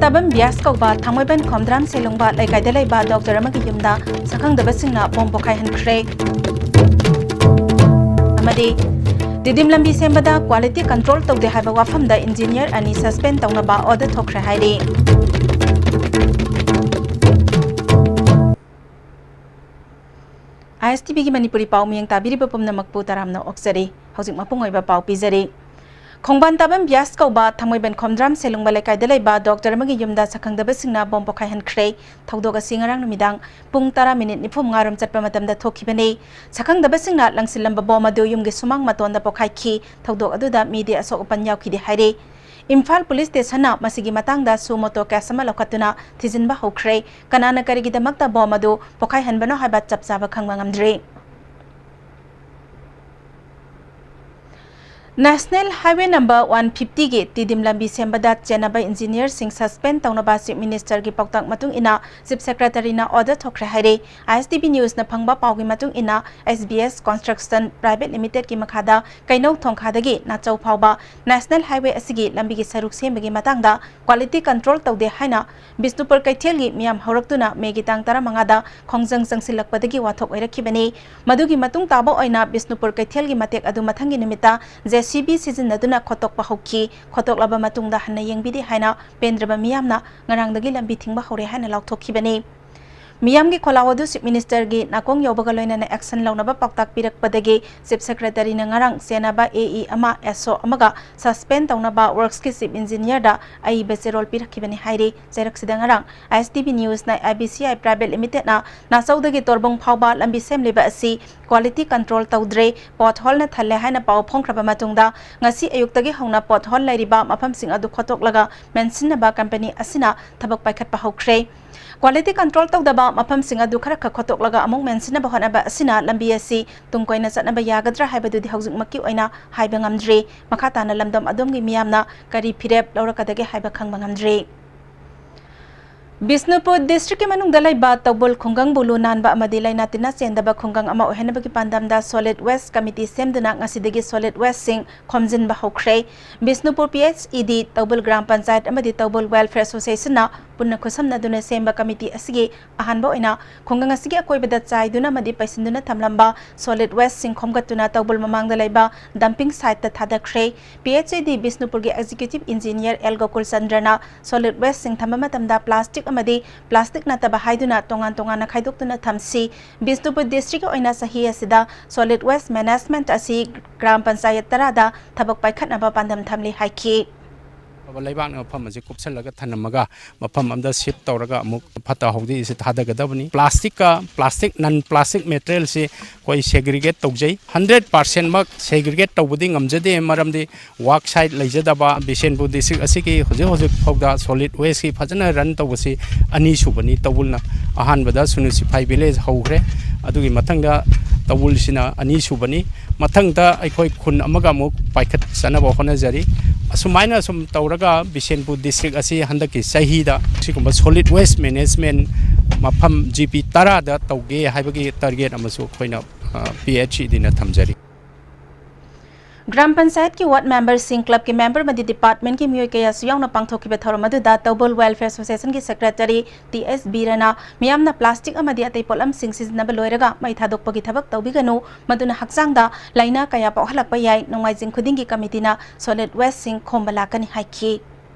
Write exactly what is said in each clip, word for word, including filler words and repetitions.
ꯇꯥꯕꯝ ꯕ꯭ꯌꯥꯁ ꯀꯧꯕ ꯊꯥꯡꯃꯩꯕꯟ ꯈꯣꯝꯗ꯭ꯔꯥꯝ ꯁꯦꯂꯨꯡꯕ ꯂꯩꯀꯥꯏꯗ ꯂꯩꯕ ꯗꯣꯛꯇꯔ ꯑꯃꯒꯤ ꯌꯨꯝꯗ ꯁꯛꯈꯪꯗꯕꯁꯤꯡꯅ ꯕꯣꯝ ꯄꯣꯈꯥꯏꯍꯟꯈ꯭ꯔꯦ꯫ ꯑꯃꯗꯤ ꯇꯤꯗꯤꯝ ꯂꯝꯕꯤ ꯁꯦꯝꯕꯗ quality control ꯇꯧꯗꯦ ꯍꯥꯏꯕ ꯋꯥꯐꯝꯗ engineer ꯑꯅꯤ suspend ꯇꯧꯅꯕ order ꯊꯣꯛꯈ꯭ꯔꯦ ꯍꯥꯏꯔꯤ꯫ ISTVꯒꯤ ꯃꯅꯤꯄꯨꯔꯤ ꯄꯥꯎ ꯃꯤꯌꯦꯡ ꯇꯥꯕꯤꯔꯤꯕ ꯄꯨꯝꯅꯃꯛꯄꯨ ꯇꯔꯥꯝꯅ ꯑꯣꯛꯆꯔꯤ꯫ ꯍꯧꯖꯤꯛ ꯃꯄꯨꯡ ꯑꯣꯏꯕ ꯄꯥꯎ ꯄꯤꯖꯔꯤ꯫ ꯈꯣꯡꯕꯥꯟ ꯇꯥꯕꯝ ꯕ꯭ꯌꯥꯁ ꯀꯧꯕ ꯊꯥꯡꯃꯩꯕꯟ ꯈꯣꯝꯗ꯭ꯔꯥꯝ ꯁꯦꯂꯨꯡꯕ ꯂꯩꯀꯥꯏꯗ ꯂꯩꯕ ꯗꯣꯛꯇꯔ ꯑꯃꯒꯤ ꯌꯨꯝꯗ ꯁꯛꯈꯪꯗꯕꯁꯤꯡꯅ ꯕꯣꯝ ꯄꯣꯈꯥꯏꯍꯟꯈ꯭ꯔꯦ꯫ ꯊꯧꯗꯣꯛ ꯑꯁꯤ ꯉꯔꯥꯡ ꯅꯨꯃꯤꯗꯥꯡ ꯄꯨꯡ ꯇꯔꯥ ꯃꯤꯅꯤꯠ ꯅꯤꯐꯨ ꯃꯉꯥ ꯔꯣꯝ ꯆꯠꯄ ꯃꯇꯝꯗ ꯊꯣꯛꯈꯤꯕꯅꯤ꯫ ꯁꯛꯈꯪꯗꯕꯁꯤꯡꯅ ꯂꯪꯁꯤꯜꯂꯝꯕ ꯕꯣꯝ ꯑꯗꯨ ꯌꯨꯝꯒꯤ ꯁꯨꯃꯥꯡ ꯃꯇꯣꯟꯗ ꯄꯣꯈꯥꯏꯈꯤ꯫ ꯊꯧꯗꯣꯛ ꯑꯗꯨꯗ ꯃꯤꯗꯤ ꯑꯁꯣꯛ ꯑꯄꯟ ꯌꯥꯎꯈꯤꯗꯦ ꯍꯥꯏꯔꯤ꯫ ꯏꯝꯐꯥꯜ ꯄꯨꯂꯤꯁ ꯁ꯭ꯇꯦꯁꯟꯅ ꯃꯁꯤꯒꯤ ꯃꯇꯥꯡꯗ suo motu case ꯑꯃ ꯂꯧꯈꯠꯇꯨꯅ ꯊꯤꯖꯤꯟꯕ ꯍꯧꯈ꯭ꯔꯦ꯫ ꯀꯅꯥꯅ ꯀꯔꯤꯒꯤꯗꯃꯛꯇ ꯕꯣꯝ ꯑꯗꯨ ꯄꯣꯈꯥꯏꯍꯟꯕꯅꯣ ꯍꯥꯏꯕ ꯆꯞ ꯆꯥꯕ ꯈꯪꯕ ꯉꯝꯗ꯭ꯔꯤ꯫ National Highway number one fiftyꯒꯤ Tiddim ꯂꯝꯕꯤ ꯁꯦꯝꯕꯗ ꯆꯦꯟꯅꯕ engineerꯁꯤꯡ suspend ꯇꯧꯅꯕ Chief Ministerꯒꯤ ꯄꯥꯎꯇꯥꯛ ꯃꯇꯨꯡ ꯏꯟꯅ Chief Secretaryꯅ order ꯊꯣꯛꯈ꯭ꯔꯦ ꯍꯥꯏꯔꯤ꯫ ISTV Newsꯅ ꯐꯪꯕ ꯄꯥꯎꯒꯤ ꯃꯇꯨꯡ ꯏꯟꯅ, SBS Construction Private Limitedꯀꯤ ꯃꯈꯥꯗ ꯀꯩꯅꯧ ꯊꯣꯡꯈꯥꯗꯒꯤ ꯅꯥꯆꯧ ꯐꯥꯎꯕ National Highway ꯑꯁꯤꯒꯤ ꯂꯝꯕꯤꯒꯤ ꯁꯔꯨꯛ ꯁꯦꯝꯕꯒꯤ ꯃꯇꯥꯡꯗ quality control ꯇꯧꯗꯦ ꯍꯥꯏꯅ ꯕꯤꯁꯅꯨꯄꯨꯔ ꯀꯩꯊꯦꯜꯒꯤ ꯃꯤꯌꯥꯝ ꯍꯧꯔꯛꯇꯨꯅ ꯃꯦꯒꯤ ꯇꯥꯡ ꯇꯔꯥꯃꯉꯥꯗ ꯈꯣꯡꯖꯪ ꯆꯪꯁꯤꯜꯂꯛꯄꯗꯒꯤ ꯋꯥꯊꯣꯛ ꯑꯣꯏꯔꯛꯈꯤꯕꯅꯤ꯫ ꯃꯗꯨꯒꯤ ꯃꯇꯨꯡ ꯇꯥꯕ ꯑꯣꯏꯅ ꯕꯤꯁꯅꯨꯄꯨꯔ ꯀꯩꯊꯦꯜꯒꯤ ꯃꯇꯦꯛ ꯑꯗꯨ ꯃꯊꯪꯒꯤ ꯅꯨꯃꯤꯠꯇ JCB ꯁꯤꯖꯤꯟꯅꯗꯨꯅ ꯈꯣꯠꯇꯣꯛꯄ ꯍꯧꯈꯤ꯫ ꯈꯣꯠꯇꯣꯛꯂꯕ ꯃꯇꯨꯡꯗ ꯍꯟꯅ ꯌꯦꯡꯕꯤꯗꯦ ꯍꯥꯏꯅ ꯄꯦꯟꯗ꯭ꯔꯕ ꯃꯤꯌꯥꯝꯅ ꯉꯔꯥꯡꯗꯒꯤ ꯂꯝꯕꯤ ꯊꯤꯡꯕ ꯍꯧꯔꯦ ꯍꯥꯏꯅ ꯂꯥꯎꯊꯣꯛꯈꯤꯕꯅꯤ꯫ ꯃꯤꯌꯥꯝꯒꯤ ꯈꯣꯜꯂꯥꯎ ꯑꯗꯨ Chief Ministerꯒꯤ ꯅꯥꯀꯣꯡ ꯌꯧꯕꯒ ꯂꯣꯏꯅꯅ action ꯂꯧꯅꯕ ꯄꯥꯎꯇꯥꯛ ꯄꯤꯔꯛꯄꯗꯒꯤ Chief Secretaryꯅ ꯉꯔꯥꯡ ꯆꯦꯟꯅꯕ AE ꯑꯃ, SO ꯑꯃꯒ suspend ꯇꯧꯅꯕ Worksꯀꯤ Chief Engineerꯗ ꯑꯏꯕ ꯆꯦꯔꯣꯜ ꯄꯤꯔꯛꯈꯤꯕꯅꯤ ꯍꯥꯏꯔꯤ꯫ ꯆꯩꯔꯛꯁꯤꯗ ꯉꯔꯥꯡ ISTV Newsꯅ IBCI Private Limitedꯅ ꯅꯥꯆꯧꯗꯒꯤ ꯇꯣꯔꯕꯨꯡ ꯐꯥꯎꯕ ꯂꯝꯕꯤ ꯁꯦꯝꯂꯤꯕ ꯑꯁꯤ quality control ꯇꯧꯗ꯭ꯔꯦ, potholeꯅ ꯊꯜꯂꯦ ꯍꯥꯏꯅ ꯄꯥꯎ ꯐꯣꯡꯈ꯭ꯔꯕ ꯃꯇꯨꯡꯗ, ꯉꯁꯤ ꯑꯌꯨꯛꯇꯒꯤ ꯍꯧꯅ pothole ꯂꯩꯔꯤꯕ ꯃꯐꯝꯁꯤꯡ ꯑꯗꯨ ꯈꯣꯠꯇꯣꯛꯂꯒ ꯃꯦꯟꯁꯤꯟꯅꯕ company ꯑꯁꯤꯅ ꯊꯕꯛ ꯄꯥꯏꯈꯠꯄ ꯍꯧꯈ꯭ꯔꯦ꯫ Quality control ꯇꯧꯗꯕ ꯃꯐꯝꯁꯤꯡ ꯑꯗꯨ ꯈꯔ ꯈꯛ ꯈꯣꯠꯇꯣꯛꯂꯒ ꯑꯃꯨꯛ ꯃꯦꯟꯁꯤꯟꯅꯕ ꯍꯣꯠꯅꯕ ꯑꯁꯤꯅ ꯂꯝꯕꯤ ꯑꯁꯤ ꯇꯨꯡ ꯀꯣꯏꯅ ꯆꯠꯅꯕ ꯌꯥꯒꯗ꯭ꯔꯥ ꯍꯥꯏꯕꯗꯨꯗꯤ ꯍꯧꯖꯤꯛꯃꯛꯀꯤ ꯑꯣꯏꯅ ꯍꯥꯏꯕ ꯉꯝꯗ꯭ꯔꯤ꯫ ꯃꯈꯥ ꯇꯥꯅ ꯂꯝꯗꯝ ꯑꯗꯣꯝꯒꯤ ꯃꯤꯌꯥꯝꯅ ꯀꯔꯤ ꯐꯤꯔꯦꯞ ꯂꯧꯔꯛꯀꯗꯒꯦ ꯍꯥꯏꯕ ꯈꯪꯕ ꯉꯝꯗ꯭ꯔꯤ꯫ ꯕꯤꯁꯅꯨꯄꯨꯔ ꯗꯤꯁꯇ꯭ꯔꯤꯛꯀꯤ ꯃꯅꯨꯡꯗ ꯂꯩꯕ ꯇꯧꯕꯨꯜ ꯈꯨꯡꯒꯪꯕꯨ ꯂꯨ ꯅꯥꯟꯕ ꯑꯃꯗꯤ ꯂꯥꯏꯅꯥ ꯇꯤꯟꯅ ꯆꯦꯟꯗꯕ ꯈꯨꯡꯒꯪ ꯑꯃ ꯑꯣꯏꯍꯟꯅꯕꯒꯤ ꯄꯥꯟꯗꯝꯗ ꯁꯣꯂꯤꯗ ꯋꯦꯁ ꯀꯃꯤꯇꯤ ꯁꯦꯝꯗꯨꯅ ꯉꯁꯤꯗꯒꯤ ꯁꯣꯂꯤꯗ ꯋꯦꯁꯁꯤꯡ ꯈꯣꯝꯖꯤꯟꯕ ꯍꯧꯈ꯭ꯔꯦ꯫ ꯕꯤꯁꯅꯨꯄꯨꯔ ꯄꯤ ꯑꯩꯆ ꯏ ꯗꯤ, ꯇꯧꯕꯨꯜ ꯒ꯭ꯔꯥꯝ ꯄꯟꯆꯥꯌꯠ ꯑꯃꯗꯤ ꯇꯧꯕꯨꯜ ꯋꯦꯜꯐꯤꯌꯔ ꯑꯦꯁꯣꯁꯤꯌꯦꯁꯟꯅ ꯄꯨꯟꯅ ꯈꯨꯠꯁꯝꯅꯗꯨꯅ ꯁꯦꯝꯕ ꯀꯃꯤꯇꯤ ꯑꯁꯤꯒꯤ ꯑꯍꯥꯟꯕ ꯑꯣꯏꯅ ꯈꯨꯡꯒꯪ ꯑꯁꯤꯒꯤ ꯑꯀꯣꯏꯕꯗ ꯆꯥꯏꯗꯨꯅ ꯑꯃꯗꯤ ꯄꯩꯁꯤꯟꯗꯨꯅ ꯊꯝꯂꯝꯕ ꯁꯣꯂꯤꯗ ꯋꯦꯁꯁꯤꯡ ꯈꯣꯝꯒꯠꯇꯨꯅ ꯇꯧꯕꯨꯜ ꯃꯃꯥꯡꯗ ꯂꯩꯕ ꯗꯝꯄꯤꯡ ꯁꯥꯏꯠꯇ ꯊꯥꯗꯈ꯭ꯔꯦ꯫ ꯄꯤ ꯑꯩꯆ ꯏ ꯗꯤ ꯕꯤꯁꯅꯨꯄꯨꯔꯒꯤ ꯑꯦꯛꯖꯤꯀ꯭ꯌꯨꯇꯤꯚ ꯏꯟꯖꯤꯅꯤꯌꯔ ꯑꯦꯜ ꯒꯣꯀꯨꯜ ꯆꯟꯗ꯭ꯔꯅ ꯁꯣꯂꯤꯗ ꯋꯦꯁꯁꯤꯡ ꯊꯝꯕ ꯃꯇꯝꯗ ꯄ꯭ꯂꯥꯁꯇꯤꯛ ꯑꯃꯗꯤ ꯄ꯭ꯂꯥꯁꯇꯤꯛ ꯅꯠꯇꯕ ꯍꯥꯏꯗꯨꯅ ꯇꯣꯉꯥꯟ ꯇꯣꯉꯥꯟꯅ ꯈꯥꯏꯗꯣꯛꯇꯨꯅ ꯊꯝꯁꯤ꯫ ꯕꯤꯁꯅꯨꯄꯨꯔ ꯗꯤꯁꯇ꯭ꯔꯤꯛꯀꯤ ꯑꯣꯏꯅ ꯆꯍꯤ ꯑꯁꯤꯗ ꯁꯣꯂꯤꯗ ꯋꯦꯁ ꯃꯦꯅꯦꯖꯃꯦꯟꯠ ꯑꯁꯤ ꯒ꯭ꯔꯥꯝ ꯄꯟꯆꯥꯌꯠ ꯇꯔꯥꯗ ꯊꯕꯛ ꯄꯥꯏꯈꯠꯅꯕ ꯄꯥꯟꯗꯝ ꯊꯝꯂꯤ ꯍꯥꯏꯈꯤ꯫ ꯑꯐꯕ ꯂꯩꯕꯥꯛꯅ ꯃꯐꯝ ꯑꯁꯤ ꯀꯨꯞꯁꯜꯂꯒ ꯊꯝꯂꯝꯃꯒ ꯃꯐꯝ ꯑꯃꯗ ꯁꯤꯐ ꯇꯧꯔꯒ ꯑꯃꯨꯛ ꯐꯠꯇ ꯍꯥꯎꯗꯤ ꯑꯁꯤ ꯊꯥꯗꯒꯗꯕꯅꯤ꯫ ꯄ꯭ꯂꯥꯁꯇꯤꯛꯀ ꯄ꯭ꯂꯥꯁꯇꯤꯛ, ꯅꯟ ꯄ꯭ꯂꯥꯁꯇꯤꯛ ꯃꯦꯇꯔꯤꯌꯦꯜꯁꯤ ꯑꯩꯈꯣꯏ ꯁꯦꯒ꯭ꯔꯤꯒꯦꯠ ꯇꯧꯖꯩ꯫ ꯍꯟꯗ꯭ꯔꯦꯠ ꯄꯥꯔꯁꯦꯟꯃꯛ ꯁꯦꯒ꯭ꯔꯤꯒꯦꯠ ꯇꯧꯕꯗꯤ ꯉꯝꯖꯗꯦ, ꯃꯔꯝꯗꯤ ꯋꯥꯔꯛ ꯁꯥꯏꯠ ꯂꯩꯖꯗꯕ꯫ ꯕꯤꯁꯦꯟꯄꯨꯔ ꯗꯤꯁꯇ꯭ꯔꯤꯛ ꯑꯁꯤꯒꯤ ꯍꯧꯖꯤꯛ ꯍꯧꯖꯤꯛ ꯐꯥꯎꯗ ꯁꯣꯂꯤꯗ ꯋꯦꯁꯀꯤ ꯐꯖꯅ ꯔꯟ ꯇꯧꯕꯁꯤ ꯑꯅꯤꯁꯨꯕꯅꯤ꯫ ꯇꯧꯕꯨꯜꯅ ꯑꯍꯥꯟꯕꯗ ꯁꯨꯅꯨ ꯁꯤꯐꯥꯏ ꯚꯤꯂꯦꯖ ꯍꯧꯈ꯭ꯔꯦ, ꯑꯗꯨꯒꯤ ꯃꯊꯪꯗ ꯇꯧꯕꯨꯜꯁꯤꯅ ꯑꯅꯤꯁꯨꯕꯅꯤ꯫ ꯃꯊꯪꯗ ꯑꯩꯈꯣꯏ ꯈꯨꯟ ꯑꯃꯒ ꯑꯃꯨꯛ ꯄꯥꯏꯈꯠꯆꯅꯕ ꯍꯣꯠꯅꯖꯔꯤ꯫ ꯑꯁꯨꯃꯥꯏꯅ ꯁꯨꯝ ꯇꯧꯔꯒ ꯕꯤꯁꯦꯟꯄꯨꯔ ꯗꯤꯁꯇ꯭ꯔꯤꯛ ꯑꯁꯤ ꯍꯟꯗꯛꯀꯤ ꯆꯍꯤꯗ ꯁꯤꯒꯨꯝꯕ ꯁꯣꯂꯤꯗ ꯋꯦꯁ ꯃꯦꯅꯦꯖꯃꯦꯟꯠ ꯃꯐꯝ ꯖꯤ ꯄꯤ ꯇꯔꯥꯗ ꯇꯧꯒꯦ ꯍꯥꯏꯕꯒꯤ ꯇꯥꯔꯒꯦꯠ ꯑꯃꯁꯨ ꯑꯩꯈꯣꯏꯅ, ꯑ, ꯄꯤ ꯑꯩꯆ ꯏ ꯗꯤꯅ ꯊꯝꯖꯔꯤ꯫ ꯒ꯭ꯔꯥꯝ ꯄꯟꯆꯥꯌꯠꯀꯤ ꯋꯥꯔꯗ ꯃꯦꯝꯕꯔꯁꯤꯡ, ꯀ꯭ꯂꯕꯀꯤ ꯃꯦꯝꯕꯔ ꯑꯃꯗꯤ ꯗꯤꯄꯥꯔꯠꯃꯦꯟꯠꯀꯤ ꯃꯤꯑꯣꯏ ꯀꯌꯥꯁꯨ ꯌꯥꯎꯅ ꯄꯥꯡꯊꯣꯛꯈꯤꯕ ꯊꯧꯔꯝ ꯑꯗꯨꯗ ꯇꯧꯕꯨꯜ ꯋꯦꯜꯐꯤꯌꯔ ꯑꯦꯁꯣꯁꯤꯌꯦꯁꯟꯒꯤ ꯁꯦꯀ꯭ꯔꯦꯇꯔꯤ ꯇꯤ ꯑꯦꯁ ꯕꯤꯔꯅ ꯃꯤꯌꯥꯝꯅ ꯄ꯭ꯂꯥꯁꯇꯤꯛ ꯑꯃꯗꯤ ꯑꯇꯩ ꯄꯣꯠꯂꯝꯁꯤꯡ ꯁꯤꯖꯤꯟꯅꯕ ꯂꯣꯏꯔꯒ ꯃꯩ ꯊꯥꯗꯣꯛꯄꯒꯤ ꯊꯕꯛ ꯇꯧꯕꯤꯒꯅꯨ, ꯃꯗꯨꯅ ꯍꯛꯆꯥꯡꯗ ꯂꯥꯏꯅꯥ ꯀꯌꯥ ꯄꯣꯛꯍꯜꯂꯛꯄ ꯌꯥꯏ꯫ ꯅꯣꯡꯃꯥꯏꯖꯤꯡ ꯈꯨꯗꯤꯡꯒꯤ ꯀꯃꯤꯇꯤꯅ ꯁꯣꯂꯤꯗ ꯋꯦꯁꯁꯤꯡ ꯈꯣꯝꯕ ꯂꯥꯛꯀꯅꯤ ꯍꯥꯏꯈꯤ꯫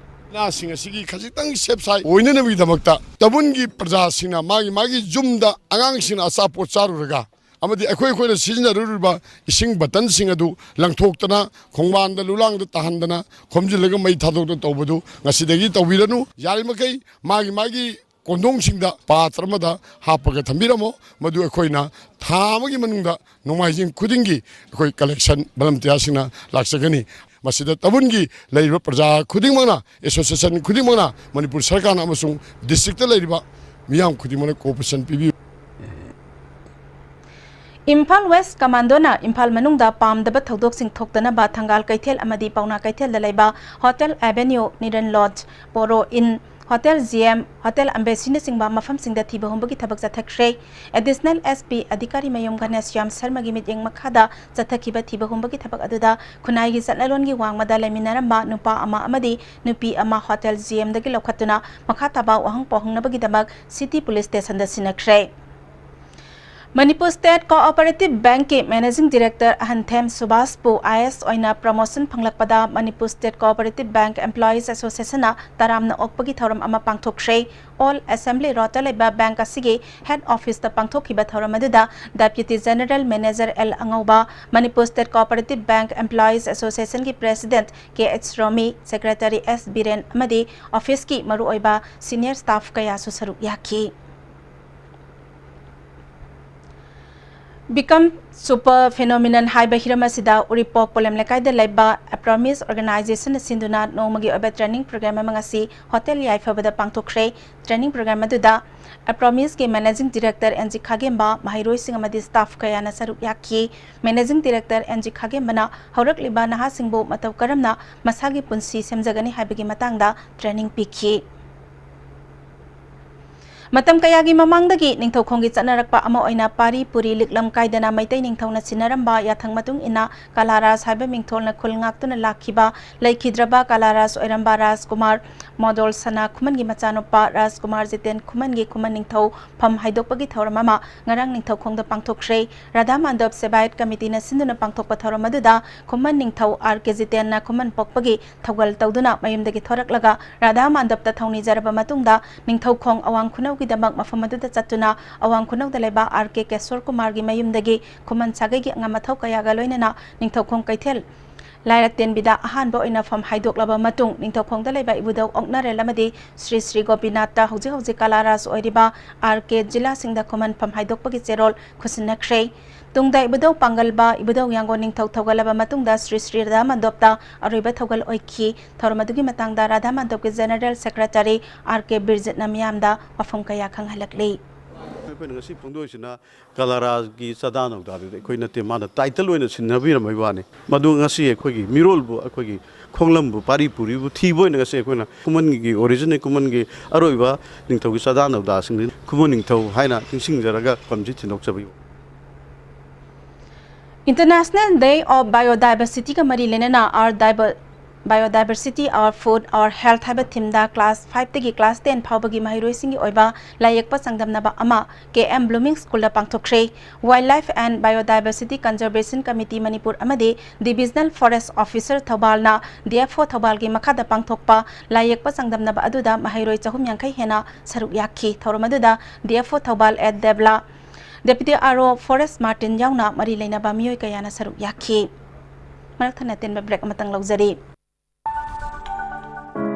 ꯂꯥꯏꯅꯥꯁꯤꯡ ꯑꯁꯤꯒꯤ ꯈꯖꯤꯛꯇꯪ ꯁꯦꯐ ꯁꯥꯏꯠ ꯑꯣꯏꯅꯅꯕꯒꯤꯗꯃꯛꯇ ꯇꯧꯕꯨꯜꯒꯤ ꯄ꯭ꯔꯖꯥꯁꯤꯡꯅ ꯃꯥꯒꯤ ꯃꯥꯒꯤ ꯌꯨꯝꯗ ꯑꯉꯥꯡꯁꯤꯡꯅ ꯑꯆꯥꯄꯣꯠ ꯆꯥꯔꯨꯔꯒ ꯑꯃꯗꯤ ꯑꯩꯈꯣꯏ ꯑꯩꯈꯣꯏꯅ ꯁꯤꯖꯤꯟꯅꯔꯨꯔꯤꯕ ꯏꯁꯤꯡ ꯕꯇꯟꯁꯤꯡ ꯑꯗꯨ ꯂꯪꯊꯣꯛꯇꯅ, ꯈꯣꯡꯕꯥꯟꯗ ꯂꯨꯂꯥꯡꯗ ꯇꯥꯍꯟꯗꯅ, ꯈꯣꯝꯖꯤꯜꯂꯒ ꯃꯩ ꯊꯥꯗꯣꯛꯇꯅ ꯇꯧꯕꯗꯨ ꯉꯁꯤꯗꯒꯤ ꯇꯧꯕꯤꯔꯅꯨ꯫ ꯌꯥꯔꯤꯃꯈꯩ ꯃꯥꯒꯤ ꯃꯥꯒꯤ ꯀꯣꯟꯗꯣꯡꯁꯤꯡꯗ ꯄꯥꯇ꯭ꯔ ꯑꯃꯗ ꯍꯥꯞꯄꯒ ꯊꯝꯕꯤꯔꯝꯃꯣ꯫ ꯃꯗꯨ ꯑꯩꯈꯣꯏꯅ ꯊꯥ ꯑꯃꯒꯤ ꯃꯅꯨꯡꯗ ꯅꯣꯡꯃꯥꯏꯖꯤꯡ ꯈꯨꯗꯤꯡꯒꯤ ꯑꯩꯈꯣꯏ ꯀꯂꯦꯛꯁꯟ ꯚꯣꯂꯨꯟꯇꯤꯌꯥꯔꯁꯤꯡꯅ ꯂꯥꯛꯆꯒꯅꯤ꯫ ꯃꯁꯤꯗ ꯇꯥꯕꯨꯟꯒꯤ ꯂꯩꯔꯤꯕ ꯄ꯭ꯔꯖꯥ ꯈꯨꯗꯤꯡꯃꯛꯅ, ꯑꯦꯁꯣꯁꯤꯌꯦꯁꯟ ꯈꯨꯗꯤꯡꯃꯛꯅ, ꯃꯅꯤꯄꯨꯔ ꯁꯔꯀꯥꯔꯅ ꯑꯃꯁꯨꯡ ꯗꯤꯁꯇ꯭ꯔꯤꯛꯇ ꯂꯩꯔꯤꯕ ꯃꯤꯌꯥꯝ ꯈꯨꯗꯤꯡꯃꯛꯅ ꯀꯣꯑꯣꯄꯔꯦꯁꯟ ꯄꯤꯕꯤꯌꯨ꯫ ꯏꯝꯐꯥꯜ ꯋꯦꯁ ꯀꯃꯥꯟꯗꯣꯅ ꯏꯝꯐꯥꯜ ꯃꯅꯨꯡꯗ ꯄꯥꯝꯗꯕ ꯊꯧꯗꯣꯛꯁꯤꯡ ꯊꯣꯛꯇꯅꯕ ꯊꯪꯒꯥꯜ ꯀꯩꯊꯦꯜ ꯑꯃꯗꯤ ꯄꯥꯎꯅꯥ ꯀꯩꯊꯦꯜꯗ ꯂꯩꯕ ꯍꯣꯇꯦꯜ ꯑꯦꯚꯦꯅ꯭ꯌꯨ, ꯅꯤꯔꯟ ꯂꯣꯗꯖ, ꯄꯣꯔꯣ ꯏꯟ, ꯍꯣꯇꯦꯜ ꯖꯤ ꯑꯦꯝ, ꯍꯣꯇꯦꯜ ꯑꯝꯕꯦꯁꯤꯅꯆꯤꯡꯕ ꯃꯐꯝꯁꯤꯡꯗ ꯊꯤꯕ ꯍꯨꯝꯕꯒꯤ ꯊꯕꯛ ꯆꯠꯊꯈ꯭ꯔꯦ꯫ ꯑꯦꯗꯤꯁꯅꯦꯜ ꯑꯦꯁ ꯄꯤ ꯑꯙꯤꯀꯥꯔꯤ ꯃꯌꯨꯝ ꯘꯅꯦꯁ꯭ꯌꯥꯝ ꯁꯔꯃꯒꯤ ꯃꯤꯠꯌꯦꯡ ꯃꯈꯥꯗ ꯆꯠꯊꯈꯤꯕ ꯊꯤꯕ ꯍꯨꯝꯕꯒꯤ ꯊꯕꯛ ꯑꯗꯨꯗ ꯈꯨꯟꯅꯥꯏꯒꯤ ꯆꯠꯅꯂꯣꯟꯒꯤ ꯋꯥꯡꯃꯗ ꯂꯩꯃꯤꯟꯅꯔꯝꯕ ꯅꯨꯄꯥ ꯑꯃ ꯑꯃꯗꯤ ꯅꯨꯄꯤ ꯑꯃ ꯍꯣꯇꯦꯜ ꯖꯤ ꯑꯦꯝꯗꯒꯤ ꯂꯧꯈꯠꯇꯨꯅ ꯃꯈꯥ ꯇꯥꯕ ꯋꯥꯍꯪ ꯄꯥꯎꯍꯪꯅꯕꯒꯤꯗꯃꯛ ꯁꯤꯇꯤ ꯄꯨꯂꯤꯁ ꯁ꯭ꯇꯦꯁꯟꯗ ꯁꯤꯟꯅꯈ꯭ꯔꯦ꯫ ꯃꯅꯤꯄꯨꯔ ꯁ꯭ꯇꯦꯠ ꯀꯣꯑꯣꯄꯔꯦꯇꯤꯚ ꯕꯦꯡꯛꯀꯤ ꯃꯦꯅꯦꯖꯤꯡ ꯗꯤꯔꯦꯛꯇꯔ ꯑꯍꯟꯊꯦꯝ ꯁꯨꯕꯥꯁꯄꯨ ꯑꯥꯏ ꯑꯦꯁ ꯑꯣꯏꯅ ꯄ꯭ꯔꯃꯣꯁꯟ ꯐꯪꯂꯛꯄꯗ Manipur state cooperative bank employees ꯑꯦꯁꯣꯁꯤꯌꯦꯁꯟꯅ ꯇꯔꯥꯝꯅ ꯑꯣꯛꯄꯒꯤ ꯊꯧꯔꯝ ꯑꯃ ꯄꯥꯡꯊꯣꯛꯈ꯭ꯔꯦ꯫ ꯑꯣꯜ ꯑꯦꯁꯦꯝꯕ꯭ꯂꯤ ꯔꯣꯗꯇ ꯂꯩꯕ ꯕꯦꯡꯛ ꯑꯁꯤꯒꯤ ꯍꯦꯗ ꯑꯣꯐꯤꯁꯇ ꯄꯥꯡꯊꯣꯛꯈꯤꯕ ꯊꯧꯔꯝ ꯑꯗꯨꯗ ꯗꯦꯄ꯭ꯌꯨꯇꯤ ꯖꯦꯅꯔꯦꯜ ꯃꯦꯅꯦꯖꯔ ꯑꯦꯜ ꯑꯉꯧꯕ, Manipur state cooperative bank employees ꯑꯦꯁꯣꯁꯤꯌꯦꯁꯟꯒꯤ president K H Romi, secretary S Biren ꯑꯃꯗꯤ ꯑꯣꯐꯤꯁꯀꯤ ꯃꯔꯨꯑꯣꯏꯕ ꯁꯤꯅꯤꯌꯔ ꯁ꯭ꯇꯥꯐ ꯀꯌꯥꯁꯨ ꯁꯔꯨꯛ ꯌꯥꯈꯤ꯫ ꯕꯤꯀꯝ ꯁꯨꯄꯔ ꯐꯤꯅꯣꯃꯤꯅꯟ ꯍꯥꯏꯕ ꯍꯤꯔꯝ ꯑꯁꯤꯗ ꯎꯔꯤꯄꯣꯛ ꯄꯣꯂꯦꯝ ꯂꯩꯀꯥꯏꯗ ꯂꯩꯕ ꯑꯦꯄ꯭ꯔꯣꯃꯤꯁ ꯑꯣꯔꯒꯅꯥꯏꯖꯦꯁꯟꯅ ꯁꯤꯟꯗꯨꯅ ꯅꯣꯡꯃꯒꯤ ꯑꯣꯏꯕ ꯇ꯭ꯔꯦꯅꯤꯡ ꯄ꯭ꯔꯣꯒ꯭ꯔꯥꯝ ꯑꯃ ꯉꯁꯤ ꯍꯣꯇꯦꯜ ꯌꯥꯏꯐꯕꯗ ꯄꯥꯡꯊꯣꯛꯈ꯭ꯔꯦ꯫ ꯇ꯭ꯔꯦꯅꯤꯡ ꯄ꯭ꯔꯣꯒ꯭ꯔꯥꯝ ꯑꯗꯨꯗ ꯑꯦꯄ꯭ꯔꯣꯃꯤꯁꯀꯤ ꯃꯦꯅꯦꯖꯤꯡ ꯗꯤꯔꯦꯛꯇꯔ ꯑꯦꯟ ꯖꯤ ꯈꯥꯒꯦꯝꯕ, ꯃꯍꯩꯔꯣꯏꯁꯤꯡ ꯑꯃꯗꯤ ꯁ꯭ꯇꯥꯐ ꯀꯌꯥꯅ ꯁꯔꯨꯛ ꯌꯥꯈꯤ꯫ ꯃꯦꯅꯦꯖꯤꯡ ꯗꯤꯔꯦꯛꯇꯔ ꯑꯦꯟ ꯖꯤ ꯈꯥꯒꯦꯝꯕꯅ ꯍꯧꯔꯛꯂꯤꯕ ꯅꯍꯥꯁꯤꯡꯕꯨ ꯃꯇꯧ ꯀꯔꯝꯅ ꯃꯁꯥꯒꯤ ꯄꯨꯟꯁꯤ ꯁꯦꯝꯖꯒꯅꯤ ꯍꯥꯏꯕꯒꯤ ꯃꯇꯥꯡꯗ ꯇ꯭ꯔꯦꯅꯤꯡ ꯄꯤꯈꯤ꯫ ꯃꯇꯝ ꯀꯌꯥꯒꯤ ꯃꯃꯥꯡꯗꯒꯤ ꯅꯤꯡꯊꯧꯈꯣꯡꯒꯤ ꯆꯠꯅꯔꯛꯄ ꯑꯃ ꯑꯣꯏꯅ ꯄꯥꯔꯤ ꯄꯨꯔꯤ ꯂꯤꯛꯂꯝ ꯀꯥꯏꯗꯅ ꯃꯩꯇꯩ ꯅꯤꯡꯊꯧꯅ ꯁꯤꯟꯅꯔꯝꯕ ꯌꯥꯊꯪ ꯃꯇꯨꯡ ꯏꯟꯅ ꯀꯂꯥꯔꯥꯖ ꯍꯥꯏꯕ ꯃꯤꯡꯊꯣꯜꯅ ꯈꯨꯜ ꯉꯥꯛꯇꯨꯅ ꯂꯥꯛꯈꯤꯕ ꯂꯩꯈꯤꯗ꯭ꯔꯕ ꯀꯂꯥꯔꯥꯖ ꯑꯣꯏꯔꯝꯕ ꯔꯥꯖꯀꯨꯃꯥꯔ ꯃꯣꯗꯣꯜ ꯁꯅꯥ ꯈꯨꯃꯟꯒꯤ ꯃꯆꯥꯅꯨꯄꯥ ꯔꯥꯖꯀꯨꯃꯥꯔ ꯖꯤꯇꯦꯟ ꯈꯨꯃꯟꯒꯤ ꯈꯨꯃꯟ ꯅꯤꯡꯊꯧ ꯐꯝ ꯍꯥꯏꯗꯣꯛꯄꯒꯤ ꯊꯧꯔꯝ ꯑꯃ ꯉꯔꯥꯡ ꯅꯤꯡꯊꯧꯈꯣꯡꯗ ꯄꯥꯡꯊꯣꯛꯈ꯭ꯔꯦ꯫ ꯔꯥꯙꯥ ꯃꯥꯟꯗꯞ ꯁꯦꯕꯥꯌꯠ ꯀꯃꯤꯇꯤꯅ ꯁꯤꯟꯗꯨꯅ ꯄꯥꯡꯊꯣꯛꯄ ꯊꯧꯔꯝ ꯑꯗꯨꯗ ꯈꯨꯃꯟ ꯅꯤꯡꯊꯧ ꯑꯥꯔ ꯀꯦ ꯖꯤꯇꯦꯟꯅ ꯈꯨꯃꯟ ꯄꯣꯛꯄꯒꯤ ꯊꯧꯒꯜ ꯇꯧꯗꯨꯅ ꯃꯌꯨꯝꯗꯒꯤ ꯊꯣꯔꯛꯂꯒ ꯔꯥꯙꯥ ꯃꯥꯟꯗꯞꯇ ꯊꯧꯅꯤꯖꯔꯕ ꯃꯇꯨꯡꯗ ꯅꯤꯡꯊꯧꯈꯣꯡ ꯑꯋꯥꯡ ꯈꯨꯅꯧꯒꯤꯗꯃꯛ ꯃꯐꯝ ꯑꯗꯨꯗ ꯆꯠꯇꯨꯅ ꯑꯋꯥꯡ ꯈꯨꯅꯧꯗ ꯂꯩꯕ ꯑꯥꯔ ꯀꯦ ꯀꯦꯁꯣꯔ ꯀꯨꯃꯥꯔꯒꯤ ꯃꯌꯨꯝꯗꯒꯤ ꯈꯨꯃꯟ ꯁꯥꯒꯩꯒꯤ ꯑꯉꯝ ꯑꯊꯧ ꯀꯌꯥꯒ ꯂꯣꯏꯅꯅ ꯅꯤꯡꯊꯧꯈꯣꯡ ꯀꯩꯊꯦꯜ ꯂꯥꯏꯔꯛꯇꯦꯟꯕꯤꯗ ꯑꯍꯥꯟꯕ ꯑꯣꯏꯅ ꯐꯝ ꯍꯥꯏꯗꯣꯛꯂꯕ ꯃꯇꯨꯡ ꯅꯤꯡꯊꯧꯈꯣꯡꯗ ꯂꯩꯕ ꯏꯕꯨꯙꯧ ꯑꯣꯛꯅꯔꯦꯜ ꯑꯃꯗꯤ ꯁ꯭ꯔꯤ ꯁ꯭ꯔꯤ ꯒꯣꯄꯤꯅꯥꯊꯇ ꯍꯧꯖꯤꯛ ꯍꯧꯖꯤꯛ ꯀꯂꯥꯔꯥꯖ ꯑꯣꯏꯔꯤꯕ ꯑꯥꯔ ꯀꯦ ꯖꯤꯂꯥꯁꯤꯡꯗ ꯈꯨꯃꯟ ꯐꯝ ꯍꯥꯏꯗꯣꯛꯄꯒꯤ ꯆꯦꯔꯣꯜ ꯈꯨꯠꯁꯤꯟꯅꯈ꯭ꯔꯦ꯫ ꯇꯨꯡꯗ ꯏꯕꯨꯙꯧ ꯄꯥꯡꯒꯜꯕ, ꯏꯕꯨꯙꯧ ꯌꯥꯡꯒꯣꯟ ꯅꯤꯡꯊꯧ ꯊꯧꯒꯠꯂꯕ ꯃꯇꯨꯡꯗ ꯁ꯭ꯔꯤ ꯁ꯭ꯔꯤ ꯔꯥꯙꯥ ꯃꯟꯗꯣꯞꯇ ꯑꯔꯣꯏꯕ ꯊꯧꯒꯜ ꯑꯣꯏꯈꯤ꯫ ꯊꯧꯔꯝ ꯑꯗꯨꯒꯤ ꯃꯇꯥꯡꯗ ꯔꯥꯙꯥ ꯃꯟꯗꯣꯞꯀꯤ ꯖꯦꯅꯔꯦꯜ ꯁꯦꯀ꯭ꯔꯦꯇꯔꯤ ꯑꯥꯔ ꯀꯦ ꯕꯤꯔꯖꯤꯠꯅ ꯃꯤꯌꯥꯝꯗ ꯋꯥꯐꯝ ꯀꯌꯥ ꯈꯪꯍꯜꯂꯛꯂꯤ꯫ ꯑꯩꯈꯣꯏꯅ ꯉꯁꯤ ꯐꯣꯡꯗꯣꯛꯏꯁꯤꯅ ꯀꯂꯥꯔꯥꯒꯤ ꯆꯥꯗꯥ ꯅꯧꯗꯥꯗꯨꯗꯤ ꯑꯩꯈꯣꯏ ꯅꯠꯇꯦ, ꯃꯥꯅ ꯇꯥꯏꯇꯜ ꯑꯣꯏꯅ ꯁꯤꯟꯅꯕꯤꯔꯝꯕꯩ ꯋꯥꯅꯤ꯫ ꯃꯗꯨ ꯉꯁꯤ ꯑꯩꯈꯣꯏꯒꯤ ꯃꯤꯔꯣꯜꯕꯨ, ꯑꯩꯈꯣꯏꯒꯤ ꯈꯣꯡꯂꯝꯕꯨ, ꯄꯥꯔꯤ ꯄꯨꯔꯤꯕꯨ ꯊꯤꯕ ꯑꯣꯏꯅ ꯉꯁꯤ ꯑꯩꯈꯣꯏꯅ ꯈꯨꯃꯟꯒꯤ ꯑꯣꯔꯤꯖꯤꯟꯅꯦꯜ, ꯈꯨꯃꯟꯒꯤ ꯑꯔꯣꯏꯕ ꯅꯤꯡꯊꯧꯒꯤ ꯆꯥꯗꯥ ꯅꯧꯗꯥꯁꯤꯡꯅꯤ꯫ ꯈꯨꯃꯟ ꯅꯤꯡꯊꯧ ꯍꯥꯏꯅ ꯅꯤꯡꯁꯤꯡꯖꯔꯒ ꯐꯝꯁꯤ ꯊꯤꯟꯗꯣꯛꯆꯕꯤꯌꯨ꯫ International Day of Biodiversityꯒ ꯃꯔꯤ ꯂꯩꯅꯅ Our Diver-, Biodiversity, Our Food, Our Health ꯍꯥꯏꯕ ꯊꯤꯝꯗ ꯀ꯭ꯂꯥꯁ ꯐꯥꯏꯚꯇꯒꯤ ꯀ꯭ꯂꯥꯁ ꯇꯦꯟ ꯐꯥꯎꯕꯒꯤ ꯃꯍꯩꯔꯣꯏꯁꯤꯡꯒꯤ ꯑꯣꯏꯕ ꯂꯥꯏꯌꯦꯛꯄ ꯆꯥꯡꯗꯝꯅꯕ ꯑꯃ ꯀꯦ ꯑꯦꯝ ꯕ꯭ꯂꯨꯃꯤꯡ ꯁ꯭ꯀꯨꯜꯗ ꯄꯥꯡꯊꯣꯛꯈ꯭ꯔꯦ꯫ Wildlife and Biodiversity Conservation Committee Manipur ꯑꯃꯗꯤ Divisional Forest Officer ꯊꯧꯕꯥꯜꯅ ꯗꯤ ꯑꯦꯐ ꯑꯣ ꯊꯧꯕꯥꯜꯒꯤ ꯃꯈꯥꯗ ꯄꯥꯡꯊꯣꯛꯄ ꯂꯥꯏꯌꯦꯛꯄ ꯆꯥꯡꯗꯝꯅꯕ ꯑꯗꯨꯗ ꯃꯍꯩꯔꯣꯏ ꯆꯍꯨꯝ ꯌꯥꯡꯈꯩ ꯍꯦꯟꯅ ꯁꯔꯨꯛ ꯌꯥꯈꯤ꯫ ꯊꯧꯔꯝ ꯑꯗꯨꯗ ꯗꯤ ꯑꯦꯐ ꯑꯣ ꯊꯧꯕꯥꯜ ꯑꯦꯠ ꯗꯦꯕꯂꯥ, deputy R O forest Martin ꯌꯥꯎꯅ ꯃꯔꯤ ꯂꯩꯅꯕ ꯃꯤꯑꯣꯏ ꯀꯌꯥꯅ ꯁꯔꯨꯛ ꯌꯥꯈꯤ꯫ ꯃꯔꯛ ꯊꯠꯅ ꯑꯇꯦꯟꯕ ꯕ꯭ꯔꯦꯛ ꯑꯃꯇꯪ ꯂꯧꯖꯔꯤ꯫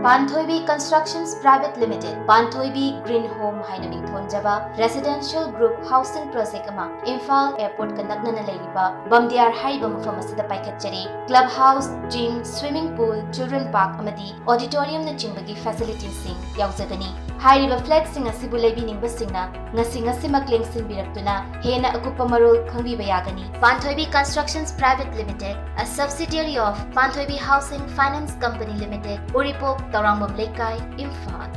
Panthoibi constructions private limited, Panthoibi green home ꯍꯥꯏꯅ ꯃꯤꯡꯊꯣꯟꯖꯕ ꯔꯦꯁꯤꯗꯦꯟꯁꯤꯌꯦꯜ ꯒ꯭ꯔꯨꯞ ꯍꯥꯎꯁꯤꯡ ꯄ꯭ꯔꯣꯖꯦꯛ ꯑꯃ ꯏꯝꯐꯥꯜ ꯑꯦꯌꯔꯄꯣꯔꯠꯀ ꯅꯛꯅꯅ ꯂꯩꯔꯤꯕ ꯕꯝꯗꯤꯌꯥꯔ ꯍꯥꯏꯔꯤꯕ ꯃꯐꯝ ꯑꯁꯤꯗ ꯄꯥꯏꯈꯠꯆꯔꯤ꯫ Club house, gym, swimming pool, children park ꯑꯃꯗꯤ ꯑꯣꯗꯤꯇꯣꯔꯤꯌꯝꯅꯆꯤꯡꯕꯒꯤ ꯐꯦꯁꯤꯂꯤꯇꯤꯁꯤꯡ ꯌꯥꯎꯖꯒꯅꯤ꯫ ꯍꯥꯏꯔꯤꯕ ꯐ꯭ꯂꯦꯠꯁꯤꯡ ꯑꯁꯤꯕꯨ ꯂꯩꯕꯤꯅꯤꯡꯕꯁꯤꯡꯅ ꯉꯁꯤ ꯉꯁꯤꯃꯛ ꯂꯦꯡꯁꯤꯟꯕꯤꯔꯛꯇꯨꯅ ꯍꯦꯟꯅ ꯑꯀꯨꯞꯄ ꯃꯔꯣꯜ ꯈꯪꯕꯤꯕ ꯌꯥꯒꯅꯤ꯫ Panthoibi constructions private limited, a subsidiary of Panthoibi Housing Finance Company Limited, Uripok, Tourangbam Leikai, Imphal.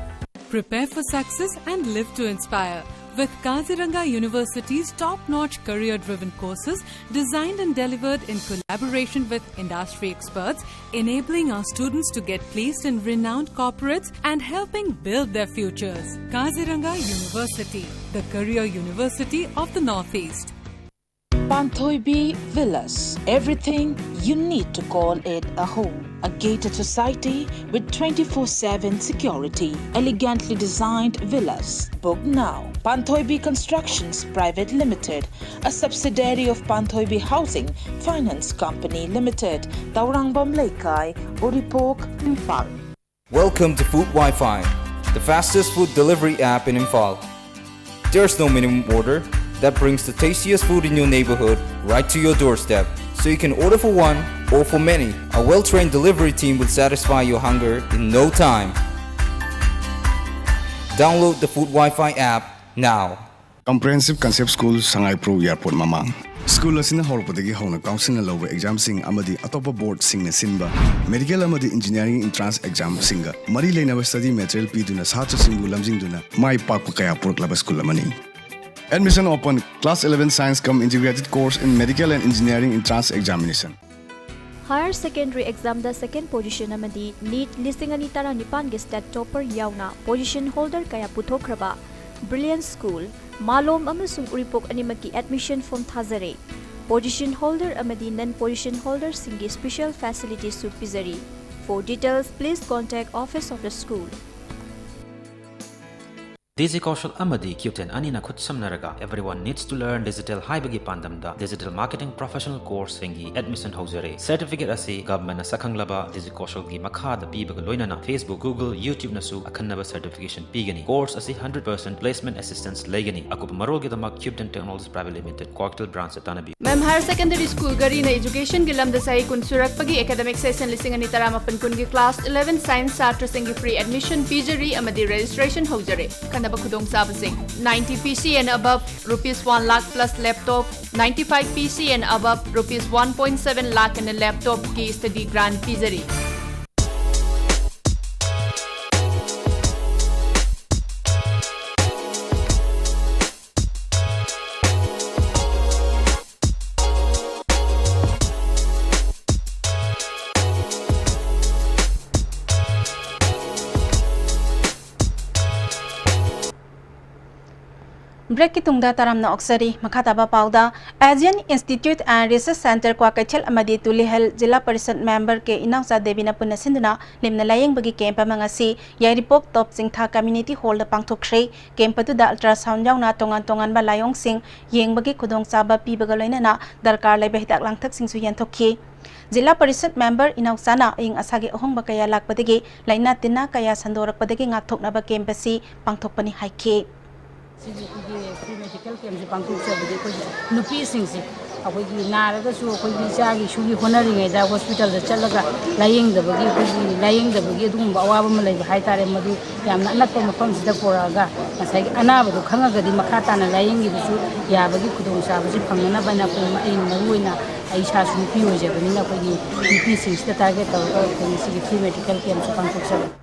Prepare for success and live to inspire with Kaziranga University's top-notch career-driven courses designed and delivered in collaboration with industry experts, enabling our students to get placed in renowned corporates and helping build their futures. Kaziranga University, the career university of the Northeast. Panthoibi Villas, everything you need to call it a home. A gated society with twenty-four seven security. Elegantly designed villas. Book now. Panthoibi Constructions Private Limited, a subsidiary of Panthoibi Housing Finance Company Limited, Taurang Bamleikai, Uripok, Imphal. Welcome to Food Wi-Fi, the fastest food delivery app in Imphal. There's no minimum order that brings the tastiest food in your neighborhood right to your doorstep. So you can order for one or for many. A well-trained delivery team will satisfy your hunger in no time. Download the Food Wi-Fi app now. Comprehensive Concept School, ꯁꯉꯥꯏꯄ꯭ꯔꯧ Airport ꯃꯃꯥꯡ꯫ School ꯑꯁꯤꯅ ꯍꯧꯔꯛꯄꯗꯒꯤ ꯍꯧꯅ ꯀꯥꯎꯟꯁꯤꯜꯅ ꯂꯧꯕ ꯑꯦꯛꯖꯥꯝꯁꯤꯡ ꯑꯃꯗꯤ ꯑꯇꯣꯞꯄ ꯕꯣꯔꯗꯁꯤꯡꯅ ꯁꯤꯟꯕ medical ꯑꯃꯗꯤ engineering entrance ꯑꯦꯛꯖꯥꯝꯁꯤꯡꯒ ꯃꯔꯤ ꯂꯩꯅꯕ ꯁ꯭ꯇꯗꯤ ꯃꯦꯇꯔꯤꯌꯦꯜ ꯄꯤꯗꯨꯅ ꯁꯥꯇ꯭ꯔꯁꯤꯡꯕꯨ ꯂꯝꯖꯤꯡꯗꯨꯅ ꯃꯥꯏ ꯄꯥꯛꯄ ꯀꯌꯥ ꯄꯨꯔꯛꯂꯕ ꯁ꯭ꯀꯨꯜ ꯑꯃꯅꯤ꯫ Admission open, Class eleven Science cum Integrated Course in Medical and Engineering Entrance Examination꯫ Higher Secondary Examꯗ second position ꯑꯃꯗꯤ NEET ꯂꯤꯁꯤꯡ ꯑꯅꯤ ꯇꯔꯥꯅꯤꯄꯥꯟꯒꯤ STAT topper ꯌꯥꯎꯅ position holder ꯀꯌꯥ ꯄꯨꯊꯣꯛꯈ꯭ꯔꯕ Brilliant School, ꯃꯥꯂꯣꯝ ꯑꯃꯁꯨꯡ ꯎꯔꯤꯄꯣꯛ ꯑꯅꯤꯃꯛꯀꯤ admission form ꯊꯥꯖꯔꯦ꯫ Position holder ꯑꯃꯗꯤ non position holderꯁꯤꯡꯒꯤ special facilitiesꯁꯨ ꯄꯤꯖꯔꯤ꯫ For details, please contact office of the school. DigiCoushal ꯑꯃꯗꯤ CUBETEN ꯑꯅꯤꯅ ꯈꯨꯠꯁꯝꯅꯔꯒ Everyone Needs to Learn Digital ꯍꯥꯏꯕꯒꯤ ꯄꯥꯟꯗꯝꯗ digital marketing professional courseꯁꯤꯡꯒꯤ admission ꯍꯧꯖꯔꯦ꯫ Certificate ꯑꯁꯤ governmentꯅ ꯁꯛꯈꯪꯂꯕ DigiCoushalꯒꯤ ꯃꯈꯥꯗ ꯄꯤꯕꯒ ꯂꯣꯏꯅꯅ Facebook, Google, YouTubeꯅꯁꯨ ꯑꯈꯟꯅꯕ certification ꯄꯤꯒꯅꯤ꯫ Course ꯑꯁꯤ hundred percent placement assistance ꯂꯩꯒꯅꯤ꯫ ꯑꯀꯨꯞꯄ ꯃꯔꯣꯜꯒꯤꯗꯃꯛ CUBETEN Technologies Private Limited, Kwakeithel branchꯇ ꯇꯥꯟꯅꯕꯤꯌꯨ꯫ ꯃꯦꯝ ꯍꯥꯌꯔ ꯁꯦꯀꯦꯟꯗꯔꯤ ꯁ꯭ꯀꯨꯜ ꯘꯔꯤꯅ ꯏꯖꯨꯀꯦꯁꯟꯒꯤ ꯂꯝꯗ ꯆꯍꯤ ꯀꯨꯟ ꯁꯨꯔꯛꯄꯒꯤ ꯑꯦꯀꯥꯗꯃꯤꯛ ꯁꯦꯁꯟ ꯂꯤꯁꯤꯡ ꯑꯅꯤ ꯇꯔꯥꯃꯥꯄꯟ ꯀꯨꯟꯒꯤ ꯀ꯭ꯂꯥꯁ eleven science ꯁꯥꯇ꯭ꯔꯁꯤꯡꯒꯤ free admission ꯄꯤꯖꯔꯤ ꯑꯃꯗꯤ registration ꯍꯧꯖꯔꯦ꯫ ꯑꯈꯟꯅꯕ ꯈꯨꯗꯣꯡꯆꯥꯕꯁꯤꯡ: ninety P C and above rupees one lakh plus laptop, ninety-five P C and above rupees one point seven lakh ꯑꯅ laptopꯀꯤ study grant ꯄꯤꯖꯔꯤ꯫ Breakꯀꯤ ꯇꯨꯡꯗ ꯇꯔꯥꯝꯅ ꯑꯣꯛꯆꯔꯤ꯫ ꯃꯈꯥ ꯇꯥꯕ ꯄꯥꯎꯗ, Asian Institute and Research Centre Kwakeithel ꯑꯃꯗꯤ ꯇꯨꯂꯤꯍꯜ ꯖꯤꯂꯥ ꯄꯔꯤꯁꯗ ꯃꯦꯝꯕꯔ ꯀꯦ ꯏꯅꯥꯎꯆꯥ ꯗꯦꯕꯤꯅ ꯄꯨꯟꯅ ꯁꯤꯟꯗꯨꯅ ꯂꯦꯝꯅ ꯂꯥꯌꯦꯡꯕꯒꯤ ꯀꯦꯝꯞ ꯑꯃ ꯉꯁꯤ ꯌꯥꯏꯔꯤꯄꯣꯛ ꯇꯣꯞ ꯆꯤꯡꯊꯥ ꯀꯝꯃ꯭ꯌꯨꯅꯤꯇꯤ ꯍꯣꯜꯗ ꯄꯥꯡꯊꯣꯛꯈ꯭ꯔꯦ꯫ ꯀꯦꯝꯞ ꯑꯗꯨꯗ ꯑꯜꯇ꯭ꯔꯥꯁꯥꯎꯟ ꯌꯥꯎꯅ ꯇꯣꯉꯥꯟ ꯇꯣꯉꯥꯟꯕ ꯂꯥꯏꯑꯣꯡꯁꯤꯡ ꯌꯦꯡꯕꯒꯤ ꯈꯨꯗꯣꯡꯆꯥꯕ ꯄꯤꯕꯒ ꯂꯣꯏꯅꯅ ꯗꯔꯀꯥꯔ ꯂꯩꯕ ꯍꯤꯗꯥꯛ ꯂꯥꯡꯊꯛꯁꯤꯡꯁꯨ ꯌꯦꯟꯊꯣꯛꯈꯤ꯫ ꯖꯤꯂꯥ ꯄꯔꯤꯁꯗ ꯃꯦꯝꯕꯔ ꯏꯅꯥꯎꯆꯥꯅ ꯑꯏꯪ ꯑꯁꯥꯒꯤ ꯑꯍꯣꯡꯕ ꯀꯌꯥ ꯂꯥꯛꯄꯗꯒꯤ ꯂꯥꯏꯅꯥ ꯇꯤꯟꯅꯥ ꯀꯌꯥ ꯁꯟꯗꯣꯔꯛꯄꯗꯒꯤ ꯉꯥꯛꯊꯣꯛꯅꯕ ꯀꯦꯝꯞ ꯑꯁꯤ ꯄꯥꯡꯊꯣꯛꯄꯅꯤ ꯍꯥꯏꯈꯤ꯫ ꯁꯤꯒꯤ ꯑꯩꯈꯣꯏꯒꯤ free medical campꯁꯦ ꯄꯥꯡꯊꯣꯛꯆꯕꯗꯤ ꯑꯩꯈꯣꯏꯒꯤ ꯅꯨꯄꯤꯁꯤꯡꯁꯦ ꯑꯩꯈꯣꯏꯒꯤ ꯅꯥꯔꯒꯁꯨ ꯑꯩꯈꯣꯏꯒꯤ ꯏꯆꯥꯒꯤ ꯏꯁꯨꯒꯤ ꯍꯣꯠꯅꯔꯤꯉꯩꯗ ꯍꯣꯁꯄꯤꯇꯥꯜꯗ ꯆꯠꯂꯒ ꯂꯥꯏꯌꯦꯡꯗꯕꯒꯤ, ꯑꯩꯈꯣꯏꯒꯤ ꯂꯥꯏꯌꯦꯡꯗꯕꯒꯤ ꯑꯗꯨꯒꯨꯝꯕ ꯑꯋꯥꯕ ꯑꯃ ꯂꯩꯕ ꯍꯥꯏꯇꯥꯔꯦ꯫ ꯃꯗꯨ ꯌꯥꯝꯅ ꯑꯅꯛꯄ ꯃꯐꯝꯁꯤꯗ ꯄꯨꯔꯛꯑꯒ ꯉꯁꯥꯏꯒꯤ ꯑꯅꯥꯕꯗꯣ ꯈꯪꯉꯒꯗꯤ ꯃꯈꯥ ꯇꯥꯅ ꯂꯥꯏꯌꯦꯡꯈꯤꯕꯁꯨ ꯌꯥꯕꯒꯤ ꯈꯨꯗꯣꯡꯆꯥꯕꯁꯤ ꯐꯪꯅꯅꯕ ꯍꯥꯏꯅ ꯑꯩꯈꯣꯏ, ꯑꯩꯅ ꯃꯔꯨ ꯑꯣꯏꯅ ꯑꯩ ꯏꯁꯥꯁꯨ ꯅꯨꯄꯤ ꯑꯣꯏꯖꯕꯅꯤꯅ ꯑꯩꯈꯣꯏꯒꯤ ꯅꯨꯄꯤꯁꯤꯡꯁꯤꯗ ꯇꯥꯔꯒꯦꯠ ꯇꯧꯔꯒ ꯑꯩꯈꯣꯏ ꯉꯁꯤꯒꯤ ꯐ꯭ꯔꯤ ꯃꯦꯗꯤꯀꯦꯜ ꯀꯦꯝꯁꯨ ꯄꯥꯡꯊꯣꯛꯆꯕꯅꯤ꯫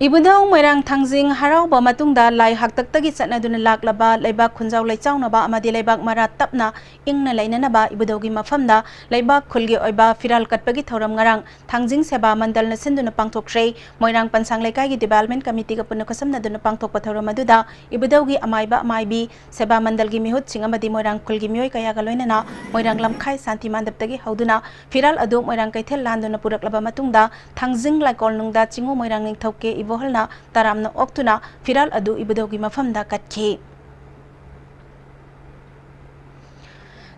ꯏꯕꯨꯙꯧ ꯃꯣꯏꯔꯥꯡ ꯊꯥꯡꯖꯤꯡ ꯍꯔꯥꯎꯕ ꯃꯇꯨꯡꯗ ꯂꯥꯏ ꯍꯥꯛꯇꯛꯇꯒꯤ ꯆꯠꯅꯗꯨꯅ ꯂꯥꯛꯂꯕ ꯂꯩꯕꯥꯛ ꯈꯨꯟꯖꯥꯎ ꯂꯩꯆꯥꯎꯅꯕ ꯑꯃꯗꯤ ꯂꯩꯕꯥꯛ ꯃꯔꯥ ꯇꯞꯅ ꯏꯪꯅ ꯂꯩꯅꯅꯕ ꯏꯕꯨꯙꯧꯒꯤ ꯃꯐꯝꯗ ꯂꯩꯕꯥꯛ ꯈꯨꯜꯒꯤ ꯑꯣꯏꯕ ꯐꯤꯔꯥꯜ ꯀꯠꯄꯒꯤ ꯊꯧꯔꯝ ꯉꯔꯥꯡ ꯊꯥꯡꯖꯤꯡ ꯁꯦꯕꯥ ꯃꯟꯗꯜꯅ ꯁꯤꯟꯗꯨꯅ ꯄꯥꯡꯊꯣꯛꯈ꯭ꯔꯦ꯫ ꯃꯣꯏꯔꯥꯡ ꯄꯟꯁꯥꯡ ꯂꯩꯀꯥꯏꯒꯤ ꯗꯤꯕꯦꯂꯞꯃꯦꯟ ꯀꯃꯤꯇꯤꯒ ꯄꯨꯟꯅ ꯈꯨꯠꯁꯝꯅꯗꯨꯅ ꯄꯥꯡꯊꯣꯛꯄ ꯊꯧꯔꯝ ꯑꯗꯨꯗ ꯏꯕꯨꯙꯧꯒꯤ ꯑꯃꯥꯏꯕ ꯑꯃꯥꯏꯕꯤ, ꯁꯦꯕꯥ ꯃꯟꯗꯜꯒꯤ ꯃꯤꯍꯨꯠꯁꯤꯡ ꯑꯃꯗꯤ ꯃꯣꯏꯔꯥꯡ ꯈꯨꯜꯒꯤ ꯃꯤꯑꯣꯏ ꯀꯌꯥꯒ ꯂꯣꯏꯅꯅ ꯃꯣꯏꯔꯥꯡ ꯂꯝꯈꯥꯏ ꯁꯥꯟꯇꯤ ꯃꯟꯗꯞꯇꯒꯤ ꯍꯧꯗꯨꯅ ꯐꯤꯔꯥꯜ ꯑꯗꯨ ꯃꯣꯏꯔꯥꯡ ꯀꯩꯊꯦꯜ ꯂꯥꯟꯗꯨꯅ ꯄꯨꯔꯛꯂꯕ ꯃꯇꯨꯡꯗ ꯊꯥꯡꯖꯤꯡ ꯂꯥꯏꯀꯣꯜꯅꯨꯡꯗ ꯆꯤꯡꯉꯨ ꯃꯣꯏꯔꯥꯡ ꯅꯤꯡꯊꯧ ꯀꯦ ꯏꯕꯣꯍꯜꯅ ꯇꯔꯥꯝꯅ ꯑꯣꯛꯇꯨꯅ ꯐꯤꯔꯥꯜ ꯑꯗꯨ ꯏꯕꯨꯙꯧꯒꯤ ꯃꯐꯝꯗ ꯀꯠꯈꯤ꯫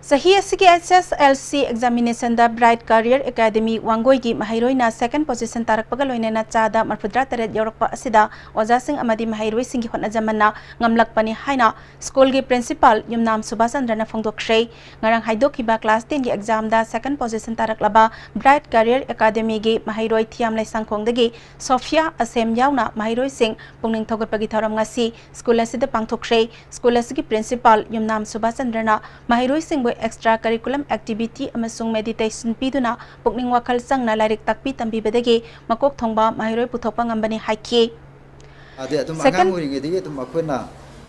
ꯆꯍꯤ ꯑꯁꯤꯒꯤ H S L C examination ꯗ Bright Career Academy ꯋꯥꯡꯒꯣꯏꯒꯤ ꯃꯍꯩꯔꯣꯏꯅ second position ꯇꯥꯔꯛꯄꯒ ꯂꯣꯏꯅꯅ ꯆꯥꯗ ꯃꯔꯐꯨꯇꯔꯥ ꯇꯔꯦꯠ ꯌꯧꯔꯛꯄ ꯑꯁꯤꯗ ꯑꯣꯖꯥꯁꯤꯡ ꯑꯃꯗꯤ ꯃꯍꯩꯔꯣꯏꯁꯤꯡꯒꯤ ꯍꯣꯠꯅꯖꯃꯟꯅ ꯉꯝꯂꯛꯄꯅꯤ ꯍꯥꯏꯅ ꯁ꯭ꯀꯨꯜꯒꯤ ꯄ꯭ꯔꯤꯟꯁꯤꯄꯥꯜ ꯌꯨꯝꯅꯥꯝ ꯁꯨꯕꯥꯁꯆꯟꯗ꯭ꯔꯅ ꯐꯣꯡꯗꯣꯛꯈ꯭ꯔꯦ꯫ ꯉꯔꯥꯡ ꯍꯥꯏꯗꯣꯛꯈꯤꯕ class ten ꯒꯤ exam ꯗ second position ꯇꯥꯔꯛꯂꯕ Bright Career Academy ꯒꯤ ꯃꯍꯩꯔꯣꯏ ꯊꯤꯌꯥꯝ ꯂꯩꯁꯥꯡꯈꯣꯡꯗꯒꯤ ꯁꯣꯐꯤꯌꯥ ꯑꯁꯦꯝ ꯌꯥꯎꯅ ꯃꯍꯩꯔꯣꯏꯁꯤꯡ ꯄꯨꯛꯅꯤꯡ ꯊꯧꯒꯠꯄꯒꯤ ꯊꯧꯔꯝ ꯉꯁꯤ ꯁ꯭ꯀꯨꯜ ꯑꯁꯤꯗ ꯄꯥꯡꯊꯣꯛꯈ꯭ꯔꯦ꯫ ꯁ꯭ꯀꯨꯜ ꯑꯁꯤꯒꯤ ꯄ꯭ꯔꯤꯟꯁꯤꯄꯥꯜ ꯌꯨꯝꯅꯥꯝ ꯁꯨꯕꯥꯁꯆꯟꯗ꯭ꯔꯅ ꯃꯍꯩꯔꯣꯏꯁꯤꯡꯕꯨ extra curriculum activity ꯑꯃꯁꯨꯡ meditation ꯄꯤꯗꯨꯅ ꯄꯨꯛꯅꯤꯡ ꯋꯥꯈꯜ ꯆꯪꯅ ꯂꯥꯏꯔꯤꯛ ꯇꯥꯛꯄꯤ ꯇꯝꯕꯤꯕꯗꯒꯤ ꯃꯀꯣꯛ ꯊꯣꯡꯕ ꯃꯍꯩꯔꯣꯏ ꯄꯨꯊꯣꯛꯄ ꯉꯝꯕꯅꯤ ꯍꯥꯏꯈꯤ꯫ ꯑꯗꯩ ꯑꯗꯨꯝ ꯑꯉꯥꯡ Second ꯑꯣꯏꯔꯤꯉꯩꯗꯒꯤ ꯑꯗꯨꯝ ꯑꯩꯈꯣꯏꯅ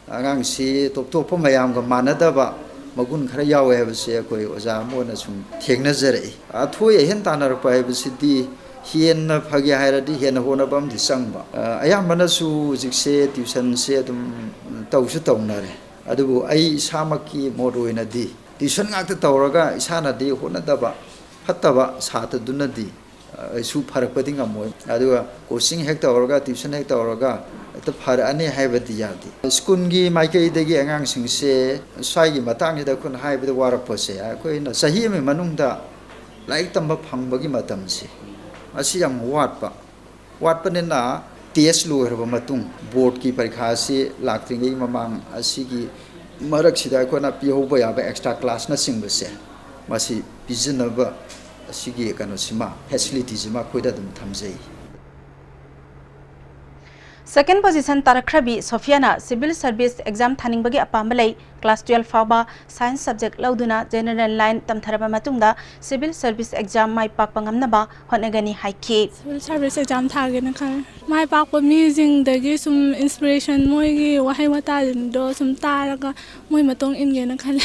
ꯑꯉꯥꯡꯁꯤ ꯇꯣꯞ ꯇꯣꯞꯄ ꯃꯌꯥꯝꯒ ꯃꯥꯟꯅꯗꯕ ꯃꯒꯨꯟ ꯈꯔ ꯌꯥꯎꯋꯦ ꯍꯥꯏꯕꯁꯦ ꯑꯩꯈꯣꯏ ꯑꯣꯖꯥ ꯑꯃ ꯑꯣꯏꯅ ꯁꯨꯝ ꯊꯦꯡꯅꯖꯔꯛꯏ꯫ ꯑꯊꯣꯏ ꯑꯍꯦꯟ ꯇꯥꯟꯅꯔꯛꯄ ꯍꯥꯏꯕꯁꯤꯗꯤ ꯍꯦꯟꯅ ꯐꯒꯦ ꯍꯥꯏꯔꯗꯤ ꯍꯦꯟꯅ ꯍꯣꯠꯅꯕ ꯑꯃꯗꯤ ꯆꯪꯕ꯫ ꯑ, ꯑꯌꯥꯝꯕꯅꯁꯨ ꯍꯧꯖꯤꯛꯁꯦ tuition ꯁꯦ ꯑꯗꯨꯝ ꯇꯧꯁꯨ ꯇꯧꯅꯔꯦ꯫ ꯑꯗꯨꯕꯨ ꯑꯩ ꯏꯁꯥꯃꯛꯀꯤ ꯃꯣꯠ ꯑꯣꯏꯅꯗꯤ tuition ꯉꯥꯛꯇ ꯇꯧꯔꯒ ꯏꯁꯥꯅꯗꯤ ꯍꯣꯠꯅꯗꯕ ꯐꯠꯇꯕ ꯁꯥꯇ꯭ꯔꯗꯨꯅꯗꯤ, ꯑ, ꯀꯩꯁꯨ ꯐꯔꯛꯄꯗꯤ ꯉꯝꯃꯣꯏ꯫ ꯑꯗꯨꯒ coaching ꯍꯦꯛ ꯇꯧꯔꯒ, tuition ꯍꯦꯛ ꯇꯧꯔꯒ ꯍꯦꯛꯇ ꯐꯔꯛꯑꯅꯤ ꯍꯥꯏꯕꯗꯤ ꯌꯥꯗꯦ꯫ ꯁ꯭ꯀꯨꯜꯒꯤ ꯃꯥꯏꯀꯩꯗꯒꯤ ꯑꯉꯥꯡꯁꯤꯡꯁꯦ ꯁ꯭ꯋꯥꯏꯒꯤ ꯃꯇꯥꯡꯁꯤꯗ ꯑꯩꯈꯣꯏꯅ ꯍꯥꯏꯕꯗ ꯋꯥꯔꯛꯄꯁꯦ, ꯑꯩꯈꯣꯏꯅ ꯆꯍꯤ ꯑꯃꯒꯤ ꯃꯅꯨꯡꯗ ꯂꯥꯏꯔꯤꯛ ꯇꯝꯕ ꯐꯪꯕꯒꯤ ꯃꯇꯝꯁꯦ, ꯃꯁꯤ ꯌꯥꯝ ꯋꯥꯠꯄ꯫ ꯋꯥꯠꯄꯅꯤꯅ test ꯂꯣꯏꯈ꯭ꯔꯕ ꯃꯇꯨꯡ, board ꯀꯤ ꯄꯔꯤꯈꯥ ꯑꯁꯤ ꯂꯥꯛꯇ꯭ꯔꯤꯉꯩ ꯃꯃꯥꯡ ꯑꯁꯤꯒꯤ ꯃꯔꯛꯁꯤꯗ ꯑꯩꯈꯣꯏꯅ ꯄꯤꯍꯧꯕ ꯌꯥꯕ ꯑꯦꯛꯁꯇ꯭ꯔꯥ ꯀ꯭ꯂꯥꯁꯅꯆꯤꯡꯕꯁꯦ, ꯃꯁꯤ ꯄꯤꯖꯅꯕ ꯑꯁꯤꯒꯤ ꯀꯩꯅꯣꯁꯤꯃ, ꯐꯦꯁꯤꯂꯤꯇꯤꯁꯤꯃ ꯑꯩꯈꯣꯏꯗ ꯑꯗꯨꯝ ꯊꯝꯖꯩ꯫ Second position ꯇꯥꯔꯛꯈ꯭ꯔꯕꯤ ꯁꯣꯐꯤꯌꯥꯅ civil service exam ꯊꯥꯅꯤꯡꯕꯒꯤ ꯑꯄꯥꯝꯕ ꯂꯩ꯫ Class twelve ꯐꯥꯎꯕ science subject ꯂꯧꯗꯨꯅ general line ꯇꯝꯊꯔꯕ ꯃꯇꯨꯡꯗ civil service exam ꯃꯥꯏ ꯄꯥꯛꯄ ꯉꯝꯅꯕ ꯍꯣꯠꯅꯒꯅꯤ ꯍꯥꯏꯈꯤ꯫ Civil service exam ꯊꯥꯒꯦꯅ ꯈꯜꯂꯦ꯫ ꯃꯥꯏ ꯄꯥꯛꯄ ꯃꯤꯁꯤꯡꯗꯒꯤ ꯁꯨꯝ inspiration, ꯃꯣꯏꯒꯤ ꯋꯥꯍꯩ ꯋꯥꯇꯥꯁꯤꯡꯗꯣ ꯁꯨꯝ ꯇꯥꯔꯒ ꯃꯣꯏ ꯃꯇꯨꯡ ꯏꯟꯒꯦꯅ ꯈꯜꯂꯦ꯫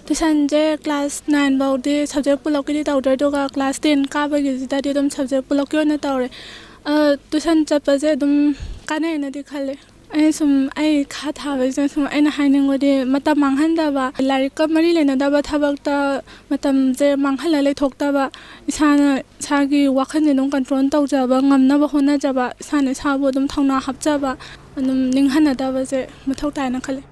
Tuitionꯁꯦ class nine ꯐꯥꯎꯗꯤ subject ꯄꯨꯂꯞꯀꯤꯗꯤ ꯇꯧꯗ꯭ꯔꯦ, ꯑꯗꯨꯒ class ten ꯀꯥꯕꯒꯤꯁꯤꯗꯗꯤ ꯑꯗꯨꯝ subject ꯄꯨꯂꯞꯀꯤ ꯑꯣꯏꯅ ꯇꯧꯔꯦ꯫ ꯑ, tuition ꯆꯠꯄꯁꯦ ꯑꯗꯨꯝ ꯀꯥꯟꯅꯩꯅꯗꯤ ꯈꯜꯂꯦ꯫ ꯑꯩ ꯁꯨꯝ, ꯑꯩ ꯈꯥ ꯊꯥꯕꯁꯤꯅ ꯁꯨꯝ ꯑꯩꯅ ꯍꯥꯏꯅꯤꯡꯕꯗꯤ ꯃꯇꯝ ꯃꯥꯡꯍꯟꯗꯕ, ꯂꯥꯏꯔꯤꯛꯀ ꯃꯔꯤ ꯂꯩꯅꯗꯕ ꯊꯕꯛꯇ ꯃꯇꯝꯁꯦ ꯃꯥꯡꯍꯜꯂ ꯂꯩꯊꯣꯛꯇꯕ, ꯏꯁꯥꯅ ꯏꯁꯥꯒꯤ ꯋꯥꯈꯜꯁꯦ ꯑꯗꯨꯝ control ꯇꯧꯖꯕ ꯉꯝꯅꯕ ꯍꯣꯠꯅꯖꯕ, ꯏꯁꯥꯅ ꯏꯁꯥꯕꯨ ꯑꯗꯨꯝ ꯊꯧꯅꯥ ꯍꯥꯞꯆꯕ, ꯑꯗꯨꯝ ꯅꯤꯡꯍꯟꯅꯗꯕꯁꯦ ꯃꯊꯧ ꯇꯥꯏꯅ ꯈꯜꯂꯤ꯫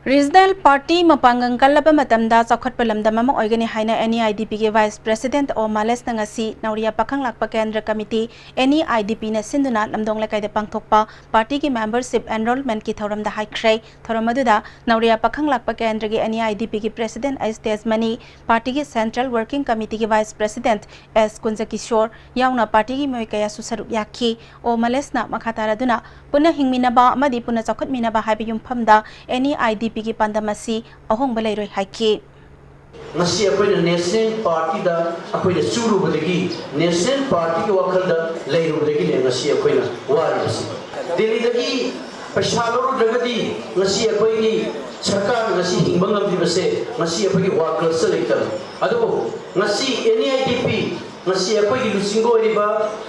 Regional party ꯃꯄꯥꯡꯒꯜ ꯀꯜꯂꯕ ꯃꯇꯝꯗ ꯆꯥꯎꯈꯠꯄ ꯂꯝꯗꯝ ꯑꯃ ꯑꯣꯏꯒꯅꯤ ꯍꯥꯏꯅ NEIDPꯒꯤ Vice President ꯑꯣ ꯃꯥꯂꯦꯁꯅ ꯉꯁꯤ ꯅꯧꯔꯤꯌꯥ ꯄꯥꯈꯪ ꯂꯥꯛꯄ ꯀꯦꯟꯗ꯭ꯔ ꯀꯃꯤꯇꯤ, NEIDPꯅ ꯁꯤꯟꯗꯨꯅ ꯂꯝꯗꯣꯡ ꯂꯩꯀꯥꯏꯗ ꯄꯥꯡꯊꯣꯛꯄ partyꯒꯤ membership enrollmentꯀꯤ ꯊꯧꯔꯝꯗ ꯍꯥꯏꯈ꯭ꯔꯦ꯫ ꯊꯧꯔꯝ ꯑꯗꯨꯗ ꯅꯧꯔꯤꯌꯥ ꯄꯥꯈꯪ ꯂꯥꯛꯄ ꯀꯦꯟꯗ꯭ꯔꯒꯤ NEIDPꯒꯤ President ꯑꯩꯆ ꯇꯦꯖꯃꯅꯤ, partyꯒꯤ Central Working Committeeꯒꯤ Vice President ꯑꯦꯁ ꯀꯨꯟꯖꯀꯤꯁꯣꯔ ꯌꯥꯎꯅ partyꯒꯤ ꯃꯤꯑꯣꯏ ꯀꯌꯥꯁꯨ ꯁꯔꯨꯛ ꯌꯥꯈꯤ꯫ ꯑꯣ ꯃꯥꯂꯦꯁꯅ ꯃꯈꯥ ꯇꯥꯔꯗꯨꯅ ꯄꯨꯟꯅ ꯍꯤꯡꯃꯤꯟꯅꯕ ꯑꯃꯗꯤ ꯄꯨꯟꯅ ꯆꯥꯎꯈꯠꯃꯤꯟꯅꯕ ꯍꯥꯏꯕ ꯌꯨꯝꯐꯝꯗ NEIDPꯒꯤ ꯄꯥꯟꯗꯝ ꯑꯁꯤ ꯑꯍꯣꯡꯕ ꯂꯩꯔꯣꯏ ꯍꯥꯏꯈꯤ꯫ ꯉꯁꯤ ꯑꯩꯈꯣꯏꯅ national partyꯗ ꯑꯩꯈꯣꯏꯅ ꯆꯨꯔꯨꯕꯗꯒꯤ, national partyꯒꯤ ꯋꯥꯈꯜꯗ ꯂꯩꯔꯨꯕꯗꯒꯤꯅꯦ ꯉꯁꯤ ꯑꯩꯈꯣꯏꯅ ꯋꯥꯔꯤꯕꯁꯤ꯫ ꯗꯦꯜꯂꯤꯗꯒꯤ ꯄꯩꯁꯥ ꯂꯧꯔꯨꯗ꯭ꯔꯒꯗꯤ ꯉꯁꯤ ꯑꯩꯈꯣꯏꯒꯤ ꯁꯔꯀꯥꯔꯅ ꯉꯁꯤ ꯍꯤꯡꯕ ꯉꯝꯂꯤꯕꯁꯦ ꯉꯁꯤ ꯑꯩꯈꯣꯏꯒꯤ workersꯇ ꯂꯩꯇꯕ꯫ ꯑꯗꯨꯕꯨ ꯉꯁꯤ NEIDP, ꯉꯁꯤ ꯑꯩꯈꯣꯏꯒꯤ ꯂꯨꯆꯤꯡꯕ ꯑꯣꯏꯔꯤꯕ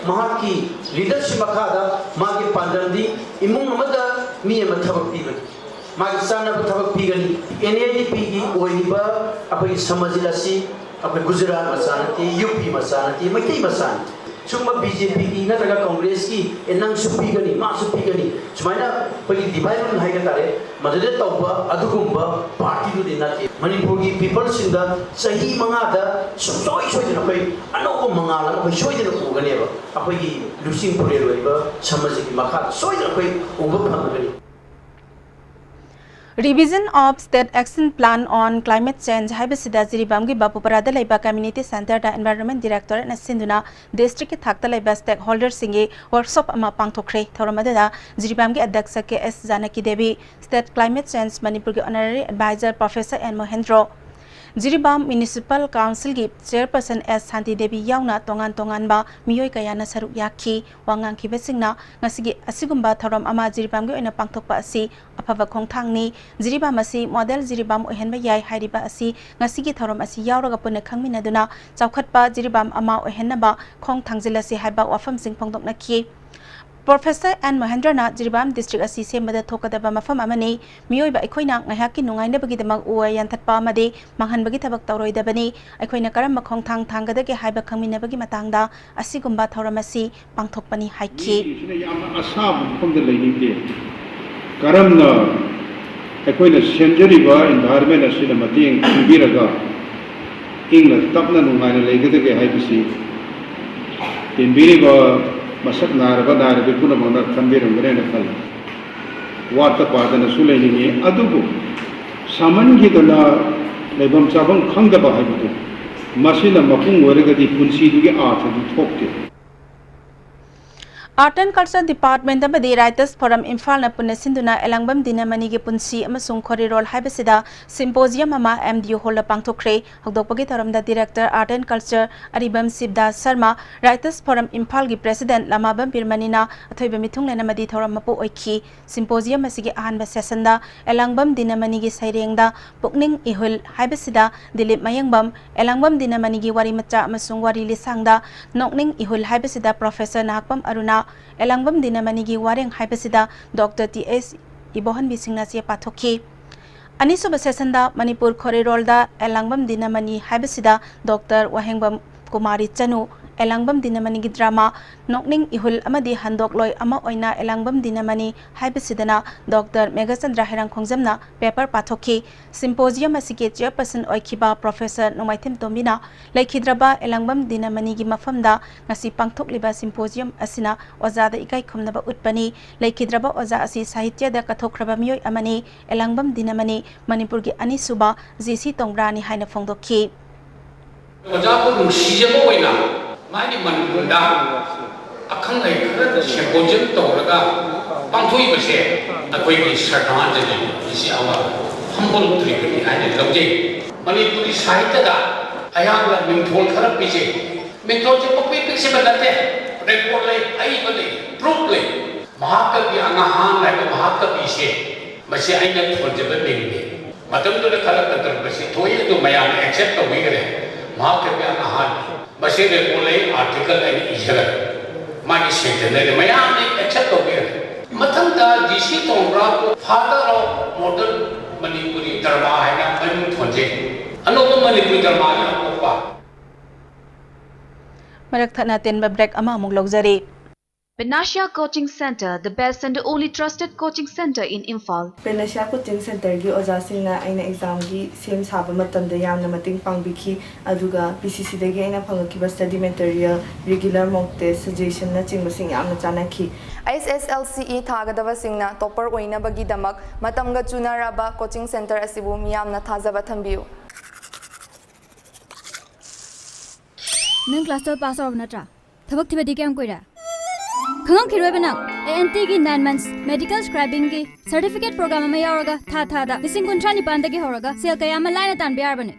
ꯃꯍꯥꯛꯀꯤ leadership ꯃꯈꯥꯗ ꯃꯥꯒꯤ ꯄꯥꯟꯗꯝꯗꯤ ꯏꯃꯨꯡ ꯑꯃꯗ ꯃꯤ ꯑꯃ ꯊꯕꯛ ꯄꯤꯕꯅꯤ꯫ ꯃꯥꯒꯤ ꯆꯥꯅꯕ ꯊꯕꯛ ꯄꯤꯒꯅꯤ꯫ NEIDPꯒꯤ ꯑꯣꯏꯔꯤꯕ ꯑꯩꯈꯣꯏꯒꯤ ꯁꯃꯥꯖ ꯑꯁꯤ ꯑꯩꯈꯣꯏ ꯒꯨꯖꯔꯥꯠ ꯃꯆꯥ ꯅꯠꯇꯦ, UP ꯃꯆꯥ ꯅꯠꯇꯦ, ꯃꯩꯇꯩ ꯃꯆꯥꯅꯤ꯫ ꯁꯨꯝꯕ BJPꯒꯤ ꯅꯠꯇ꯭ꯔꯒ Congressꯀꯤ, "ꯑꯦ, ꯅꯪꯁꯨ ꯄꯤꯒꯅꯤ, ꯃꯥꯁꯨ ꯄꯤꯒꯅꯤ", ꯁꯨꯃꯥꯏꯅ ꯑꯩꯈꯣꯏꯒꯤ divide and rule ꯍꯥꯏꯒ ꯇꯥꯔꯦ, ꯃꯗꯨꯗ ꯇꯧꯕ ꯑꯗꯨꯒꯨꯝꯕ partyꯗꯨꯗꯤ ꯅꯠꯇꯦ꯫ ꯃꯅꯤꯄꯨꯔꯒꯤ peopleꯁꯤꯡꯗ ꯆꯍꯤ ꯃꯉꯥꯗ ꯁꯨꯡꯁꯣꯏ ꯁꯣꯏꯗꯅ ꯑꯩꯈꯣꯏ ꯑꯅꯧꯕ ꯃꯉꯥꯜ ꯑꯃ ꯑꯩꯈꯣꯏ ꯁꯣꯏꯗꯅ ꯎꯒꯅꯦꯕ꯫ ꯑꯩꯈꯣꯏꯒꯤ ꯂꯨꯆꯤꯡ ꯄꯨꯔꯦꯜ ꯑꯣꯏꯔꯤꯕ ꯁꯃꯥꯖꯒꯤ ꯃꯈꯥꯗ ꯁꯣꯏꯗꯅ ꯑꯩꯈꯣꯏ ꯎꯕ ꯐꯪꯒꯅꯤ꯫ Revision of State Action Plan on Climate Change ꯍꯥꯏꯕꯁꯤꯗ ꯖꯤꯔꯤꯕꯥꯝꯒꯤ ꯕꯥꯕꯨꯄꯔꯥꯗ ꯂꯩꯕ Community Centreꯗ Environment Directorateꯅ ꯁꯤꯟꯗꯨꯅ districtꯀꯤ ꯊꯥꯛꯇ ꯂꯩꯕ stakeholderꯁꯤꯡꯒꯤ workshop ꯑꯃ ꯄꯥꯡꯊꯣꯛꯈ꯭ꯔꯦ꯫ ꯊꯧꯔꯝ ꯑꯗꯨꯗ ꯖꯤꯔꯤꯕꯥꯝꯒꯤ ꯑꯗ꯭ꯌꯛꯁ K S Janaki Devi, State Climate Change ꯃꯅꯤꯄꯨꯔꯒꯤ Honorary Advisor Professor N Mohendro, Jiribam Municipal Councilꯒꯤ Chairperson ꯑꯦꯁ ꯁꯥꯟꯇꯤ ꯗꯦꯕꯤ ꯌꯥꯎꯅ ꯇꯣꯉꯥꯟ ꯇꯣꯉꯥꯟꯕ ꯃꯤꯑꯣꯏ ꯀꯌꯥꯅ ꯁꯔꯨꯛ ꯌꯥꯈꯤ꯫ ꯋꯥ ꯉꯥꯡꯈꯤꯕꯁꯤꯡꯅ ꯉꯁꯤꯒꯤ ꯑꯁꯤꯒꯨꯝꯕ ꯊꯧꯔꯝ ꯑꯃ ꯖꯤꯔꯤꯕꯥꯝꯒꯤ ꯑꯣꯏꯅ ꯄꯥꯡꯊꯣꯛꯄ ꯑꯁꯤ ꯑꯐꯕ ꯈꯣꯡꯊꯥꯡꯅꯤ꯫ ꯖꯤꯔꯤꯕꯥꯝ ꯑꯁꯤ model ꯖꯤꯔꯤꯕꯥꯝ ꯑꯣꯏꯍꯟꯕ ꯌꯥꯏ ꯍꯥꯏꯔꯤꯕ ꯑꯁꯤ ꯉꯁꯤꯒꯤ ꯊꯧꯔꯝ ꯑꯁꯤ ꯌꯥꯎꯔꯒ ꯄꯨꯟꯅ ꯈꯪꯃꯤꯟꯅꯗꯨꯅ ꯆꯥꯎꯈꯠꯄ ꯖꯤꯔꯤꯕꯥꯝ ꯑꯃ ꯑꯣꯏꯍꯟꯅꯕ ꯈꯣꯡ ꯊꯥꯡꯖꯤꯜꯂꯁꯤ ꯍꯥꯏꯕ ꯋꯥꯐꯝꯁꯤꯡ ꯐꯣꯡꯗꯣꯛꯅꯈꯤ꯫ Professor ꯑꯦꯟ ꯃꯣꯍꯦꯟꯗ꯭ꯔꯅ ꯖꯤꯔꯤꯕꯥꯝ district ꯑꯁꯤ ꯁꯦꯝꯕꯗ ꯊꯣꯛꯀꯗꯕ ꯃꯐꯝ ꯑꯃꯅꯤ꯫ ꯃꯤꯑꯣꯏꯕ ꯑꯩꯈꯣꯏꯅ ꯉꯥꯏꯍꯥꯛꯀꯤ ꯅꯨꯡꯉꯥꯏꯅꯕꯒꯤꯗꯃꯛ ꯎ ꯋꯥ ꯌꯥꯟꯊꯠꯄ ꯑꯃꯗꯤ ꯃꯥꯡꯍꯟꯕꯒꯤ ꯊꯕꯛ ꯇꯧꯔꯣꯏꯗꯕꯅꯤ꯫ ꯑꯩꯈꯣꯏꯅ ꯀꯔꯝꯕ ꯈꯣꯡꯊꯥꯡ ꯊꯥꯡꯒꯗꯒꯦ ꯍꯥꯏꯕ ꯈꯪꯃꯤꯟꯅꯕꯒꯤ ꯃꯇꯥꯡꯗ ꯑꯁꯤꯒꯨꯝꯕ ꯊꯧꯔꯝ ꯑꯁꯤ ꯄꯥꯡꯊꯣꯛꯄꯅꯤ ꯍꯥꯏꯈꯤ꯫ ꯃꯤꯁꯤꯡꯁꯤꯅ ꯌꯥꯝꯅ ꯑꯁꯥꯕ ꯃꯐꯝꯗ ꯂꯩꯅꯤꯡꯗꯦ꯫ ꯀꯔꯝꯅ ꯑꯩꯈꯣꯏꯅ ꯁꯦꯝꯖꯔꯤꯕ environment ꯑꯁꯤꯅ ꯃꯇꯦꯡ ꯄꯤꯕꯤꯔꯒ ꯏꯪꯅ ꯇꯞꯅ ꯅꯨꯡꯉꯥꯏꯅ ꯂꯩꯒꯗꯒꯦ ꯍꯥꯏꯕꯁꯤ ꯇꯤꯟꯕꯤꯔꯤꯕ ꯃꯁꯛ ꯅꯥꯏꯔꯕ ꯅꯥꯏꯔꯕꯤ ꯄꯨꯝꯅꯃꯛꯅ ꯈꯟꯕꯤꯔꯝꯒꯅꯦꯅ ꯈꯜꯂꯤ꯫ ꯋꯥꯠꯇ ꯄꯥꯗꯅꯁꯨ ꯂꯩꯅꯤꯡꯉꯤ, ꯑꯗꯨꯕꯨ ꯁꯥꯃꯟꯈꯤꯗꯅ ꯂꯩꯐꯝ ꯆꯥꯐꯝ ꯈꯪꯗꯕ ꯍꯥꯏꯕꯗꯨ, ꯃꯁꯤꯅ ꯃꯄꯨꯡ ꯑꯣꯏꯔꯒꯗꯤ ꯄꯨꯟꯁꯤꯗꯨꯒꯤ ꯑꯥꯔꯊꯗꯨ ꯊꯣꯛꯇꯦ꯫ Art and Culture Department ꯑꯃꯗꯤ Writers Forum ꯏꯝꯐꯥꯜꯅ ꯄꯨꯟꯅ ꯁꯤꯟꯗꯨꯅ ꯑꯦꯂꯥꯡꯕꯝ ꯗꯤꯅꯃꯅꯤꯒꯤ ꯄꯨꯟꯁꯤ ꯑꯃꯁꯨꯡ ꯈꯣꯔꯤꯔꯣꯜ ꯍꯥꯏꯕꯁꯤꯗ symposium ꯑꯃ M D U hallꯗ ꯄꯥꯡꯊꯣꯛꯈ꯭ꯔꯦ꯫ ꯍꯧꯗꯣꯛꯄꯒꯤ ꯊꯧꯔꯝꯗ Director Art and Culture Aribam ꯁꯤꯕꯗꯥꯁ Sharma, Writers Forum ꯏꯝꯐꯥꯜꯒꯤ President ꯂꯃꯥꯕꯝ ꯕꯤꯔꯃꯅꯤꯅ ꯑꯊꯣꯏꯕ ꯃꯤꯊꯨꯡꯂꯦꯟ ꯑꯃꯗꯤ ꯊꯧꯔꯝ ꯃꯄꯨ ꯑꯣꯏꯈꯤ꯫ Symposium ꯑꯁꯤꯒꯤ ꯑꯍꯥꯟꯕ sessionꯗ ꯑꯦꯂꯥꯡꯕꯝ ꯗꯤꯅꯃꯅꯤꯒꯤ ꯁꯩꯔꯦꯡꯗ ꯄꯨꯛꯅꯤꯡ ꯏꯍꯨꯜ ꯍꯥꯏꯕꯁꯤꯗ ꯗꯤꯂꯤꯞ ꯃꯌꯦꯡꯕꯝ, ꯑꯦꯂꯥꯡꯕꯝ ꯗꯤꯅꯃꯅꯤꯒꯤ ꯋꯥꯔꯤ ꯃꯆꯥ ꯑꯃꯁꯨꯡ ꯋꯥꯔꯤ ꯂꯤꯁꯥꯡꯗ ꯅꯣꯛꯅꯤꯡ ꯏꯍꯨꯜ ꯍꯥꯏꯕꯁꯤꯗ Professor ꯅꯍꯥꯛꯄꯝ ꯑꯔꯨꯅꯥ, ꯑꯦꯂꯥꯡꯕꯝ ꯗꯤꯅꯃꯅꯤꯒꯤ ꯋꯥꯔꯦꯡ ꯍꯥꯏꯕꯁꯤꯗ Doctor T S ꯏꯕꯣꯍꯟꯕꯤ ꯁꯤꯡꯅ ꯆꯦ ꯄꯥꯊꯣꯛꯈꯤ꯫ ꯑꯅꯤꯁꯨꯕ sessionꯗ ꯃꯅꯤꯄꯨꯔ ꯈꯣꯔꯤꯔꯣꯜꯗ ꯑꯦꯂꯥꯡꯕꯝ ꯗꯤꯅꯃꯅꯤ ꯍꯥꯏꯕꯁꯤꯗ Doctor ꯋꯥꯍꯦꯡꯕꯝ ꯀꯨꯃꯥꯔꯤ ꯆꯅꯨ, ꯑꯦꯂꯥꯡꯕꯝ ꯗꯤꯅꯃꯅꯤꯒꯤ drama ꯅꯣꯛꯅꯤꯡ ꯏꯍꯨꯜ ꯑꯃꯗꯤ ꯍꯟꯗꯣꯛꯂꯣꯏ ꯑꯃ ꯑꯣꯏꯅ ꯑꯦꯂꯥꯡꯕꯝ ꯗꯤꯅꯃꯅꯤ ꯍꯥꯏꯕꯁꯤꯗꯅ ꯗꯣꯛꯇꯔ ꯃꯦꯘꯆꯟꯗ꯭ꯔ ꯍꯩꯔꯥꯡꯈꯣꯡꯖꯝꯅ paper ꯄꯥꯊꯣꯛꯈꯤ꯫ Symposium ꯑꯁꯤꯒꯤ chairperson ꯑꯣꯏꯈꯤꯕ Professor ꯅꯣꯡꯃꯥꯏꯊꯦꯝ ꯇꯣꯝꯕꯤꯅ ꯂꯩꯈꯤꯗ꯭ꯔꯕ ꯑꯦꯂꯥꯡꯕꯝ ꯗꯤꯅꯃꯅꯤꯒꯤ ꯃꯐꯝꯗ ꯉꯁꯤ ꯄꯥꯡꯊꯣꯛꯂꯤꯕ symposium ꯑꯁꯤꯅ ꯑꯣꯖꯥꯗ ꯏꯀꯥꯏ ꯈꯨꯝꯅꯕ ꯎꯠꯄꯅꯤ꯫ ꯂꯩꯈꯤꯗ꯭ꯔꯕ ꯑꯣꯖꯥ ꯑꯁꯤ ꯁꯥꯍꯤꯇ꯭ꯌꯗ ꯀꯠꯊꯣꯛꯈ꯭ꯔꯕ ꯃꯤꯑꯣꯏ ꯑꯃꯅꯤ꯫ ꯑꯦꯂꯥꯡꯕꯝ ꯗꯤꯅꯃꯅꯤ ꯃꯅꯤꯄꯨꯔꯒꯤ ꯑꯅꯤꯁꯨꯕ ꯖꯤ ꯁꯤ ꯇꯣꯡꯕ꯭ꯔꯥꯅꯤ ꯍꯥꯏꯅ ꯐꯣꯡꯗꯣꯛꯈꯤ꯫ ꯑꯣꯖꯥꯕꯨ ꯅꯨꯡꯁꯤꯖꯕ ꯑꯣꯏꯅ ꯃꯥꯒꯤ ꯃꯅꯤꯄꯨꯔꯗ ꯑꯈꯪ ꯑꯍꯩ ꯈꯔ symposium ꯇꯧꯔꯒ ꯄꯥꯡꯊꯣꯛꯏꯕꯁꯦ ꯑꯩꯈꯣꯏꯒꯤ ꯁ꯭ꯔꯗꯥꯟꯖꯂꯤ, ꯏꯆꯦ ꯑꯃ humble tribute ꯍꯥꯏꯅ ꯂꯧꯖꯩ꯫ ꯃꯅꯤꯄꯨꯔꯤ ꯁꯥꯍꯤꯇ꯭ꯌꯗ ꯑꯩꯍꯥꯛꯅ ꯃꯤꯡꯊꯣꯜ ꯈꯔ ꯄꯤꯖꯩ꯫ ꯃꯤꯡꯊꯣꯜꯁꯦ ꯄꯪꯄꯤ ꯄꯤꯁꯤꯟꯕ ꯅꯠꯇꯦ, record ꯂꯩ, ꯑꯏꯕ ꯂꯩ, proof ꯂꯩ꯫ ꯃꯍꯥꯀꯕꯤ ꯑꯉꯥꯍꯥꯟ ꯍꯥꯏꯕ ꯃꯍꯥꯀꯕꯤꯁꯦ ꯃꯁꯤ ꯑꯩꯅ ꯊꯣꯟꯖꯕ ꯃꯤꯡꯅꯤ꯫ ꯃꯇꯝꯗꯨꯗ ꯈꯔ controversy ꯊꯣꯛꯏ, ꯑꯗꯨ ꯃꯌꯥꯝꯅ accept ꯇꯧꯕꯤꯈ꯭ꯔꯦ꯫ ꯃꯍꯥꯀꯕꯤ ꯑꯉꯥꯍꯥꯟ ꯃꯁꯤ record ꯂꯩ, article ꯑꯩꯅ ꯏꯖꯔꯦ꯫ ꯃꯥꯒꯤ centenary ꯃꯌꯥꯝꯅ accept ꯇꯧꯕꯤꯈ꯭ꯔꯦ꯫ ꯃꯊꯪꯗ G C ꯇꯣꯡꯕ꯭ꯔꯥꯕꯨ Father of Modern Manipuri Drama ꯍꯥꯏꯅ ꯃꯃꯤꯡ ꯊꯣꯟꯖꯩ꯫ ꯑꯅꯧꯕ ꯃꯅꯤꯄꯨꯔꯤ dramaꯒꯤ ꯑꯄꯣꯛꯄ꯫ ꯃꯔꯛ ꯊꯠꯅ ꯇꯦꯟꯕ break ꯑꯃ ꯑꯃꯨꯛ ꯂꯧꯖꯔꯤ꯫ Panacea Coaching Center, the best and the only trusted coaching center in Imphal. Panacea Coaching Centerꯒꯤ ꯑꯣꯖꯥꯁꯤꯡꯅ ꯑꯩꯅ examꯒꯤ ꯁꯦꯝ ꯁꯥꯕ ꯃꯇꯝꯗ ꯌꯥꯝꯅ ꯃꯇꯦꯡ ꯄꯥꯡꯕꯤꯈꯤ, ꯑꯗꯨꯒ ꯄꯤ ꯁꯤ ꯁꯤꯗꯒꯤ ꯑꯩꯅ ꯐꯪꯂꯛꯈꯤꯕ study material, regular mock test, suggestionꯅꯆꯤꯡꯕꯁꯤꯡ ꯌꯥꯝꯅ ꯆꯥꯟꯅꯈꯤ꯫ ꯑꯩꯆ ꯑꯦꯁ ꯑꯦꯜ ꯁꯤ ꯏ ꯊꯥꯒꯗꯕꯁꯤꯡꯅ topper ꯑꯣꯏꯅꯕꯒꯤꯗꯃꯛ ꯃꯇꯝꯒ ꯆꯨꯅꯔꯕ coaching center ꯑꯁꯤꯕꯨ ꯃꯤꯌꯥꯝꯅ ꯊꯥꯖꯕ ꯊꯝꯕꯤꯌꯨ꯫ ꯅꯪ class twelve pass ꯇꯧꯔꯕ ꯅꯠꯇ꯭ꯔꯥ? ꯊꯕꯛ ꯊꯤꯕꯗꯤ ꯀꯌꯥꯝ ꯀꯨꯏꯔꯦ? ꯈꯪꯉꯝꯈꯤꯔꯣꯏꯕ ꯅꯪ꯫ ꯑꯦ ꯑꯦꯟ ꯇꯤꯒꯤ nine months medical scribingꯒꯤ certificate program ꯑꯃ ꯌꯥꯎꯔꯒ ꯊꯥ ꯊꯥꯗ ꯂꯤꯁꯤꯡ ꯀꯨꯟꯊ꯭ꯔꯥ ꯅꯤꯄꯥꯟꯗꯒꯤ ꯍꯧꯔꯒ ꯁꯦꯜ ꯀꯌꯥ ꯑꯃ ꯂꯥꯏꯅ ꯇꯥꯟꯕ ꯌꯥꯔꯕꯅꯦ꯫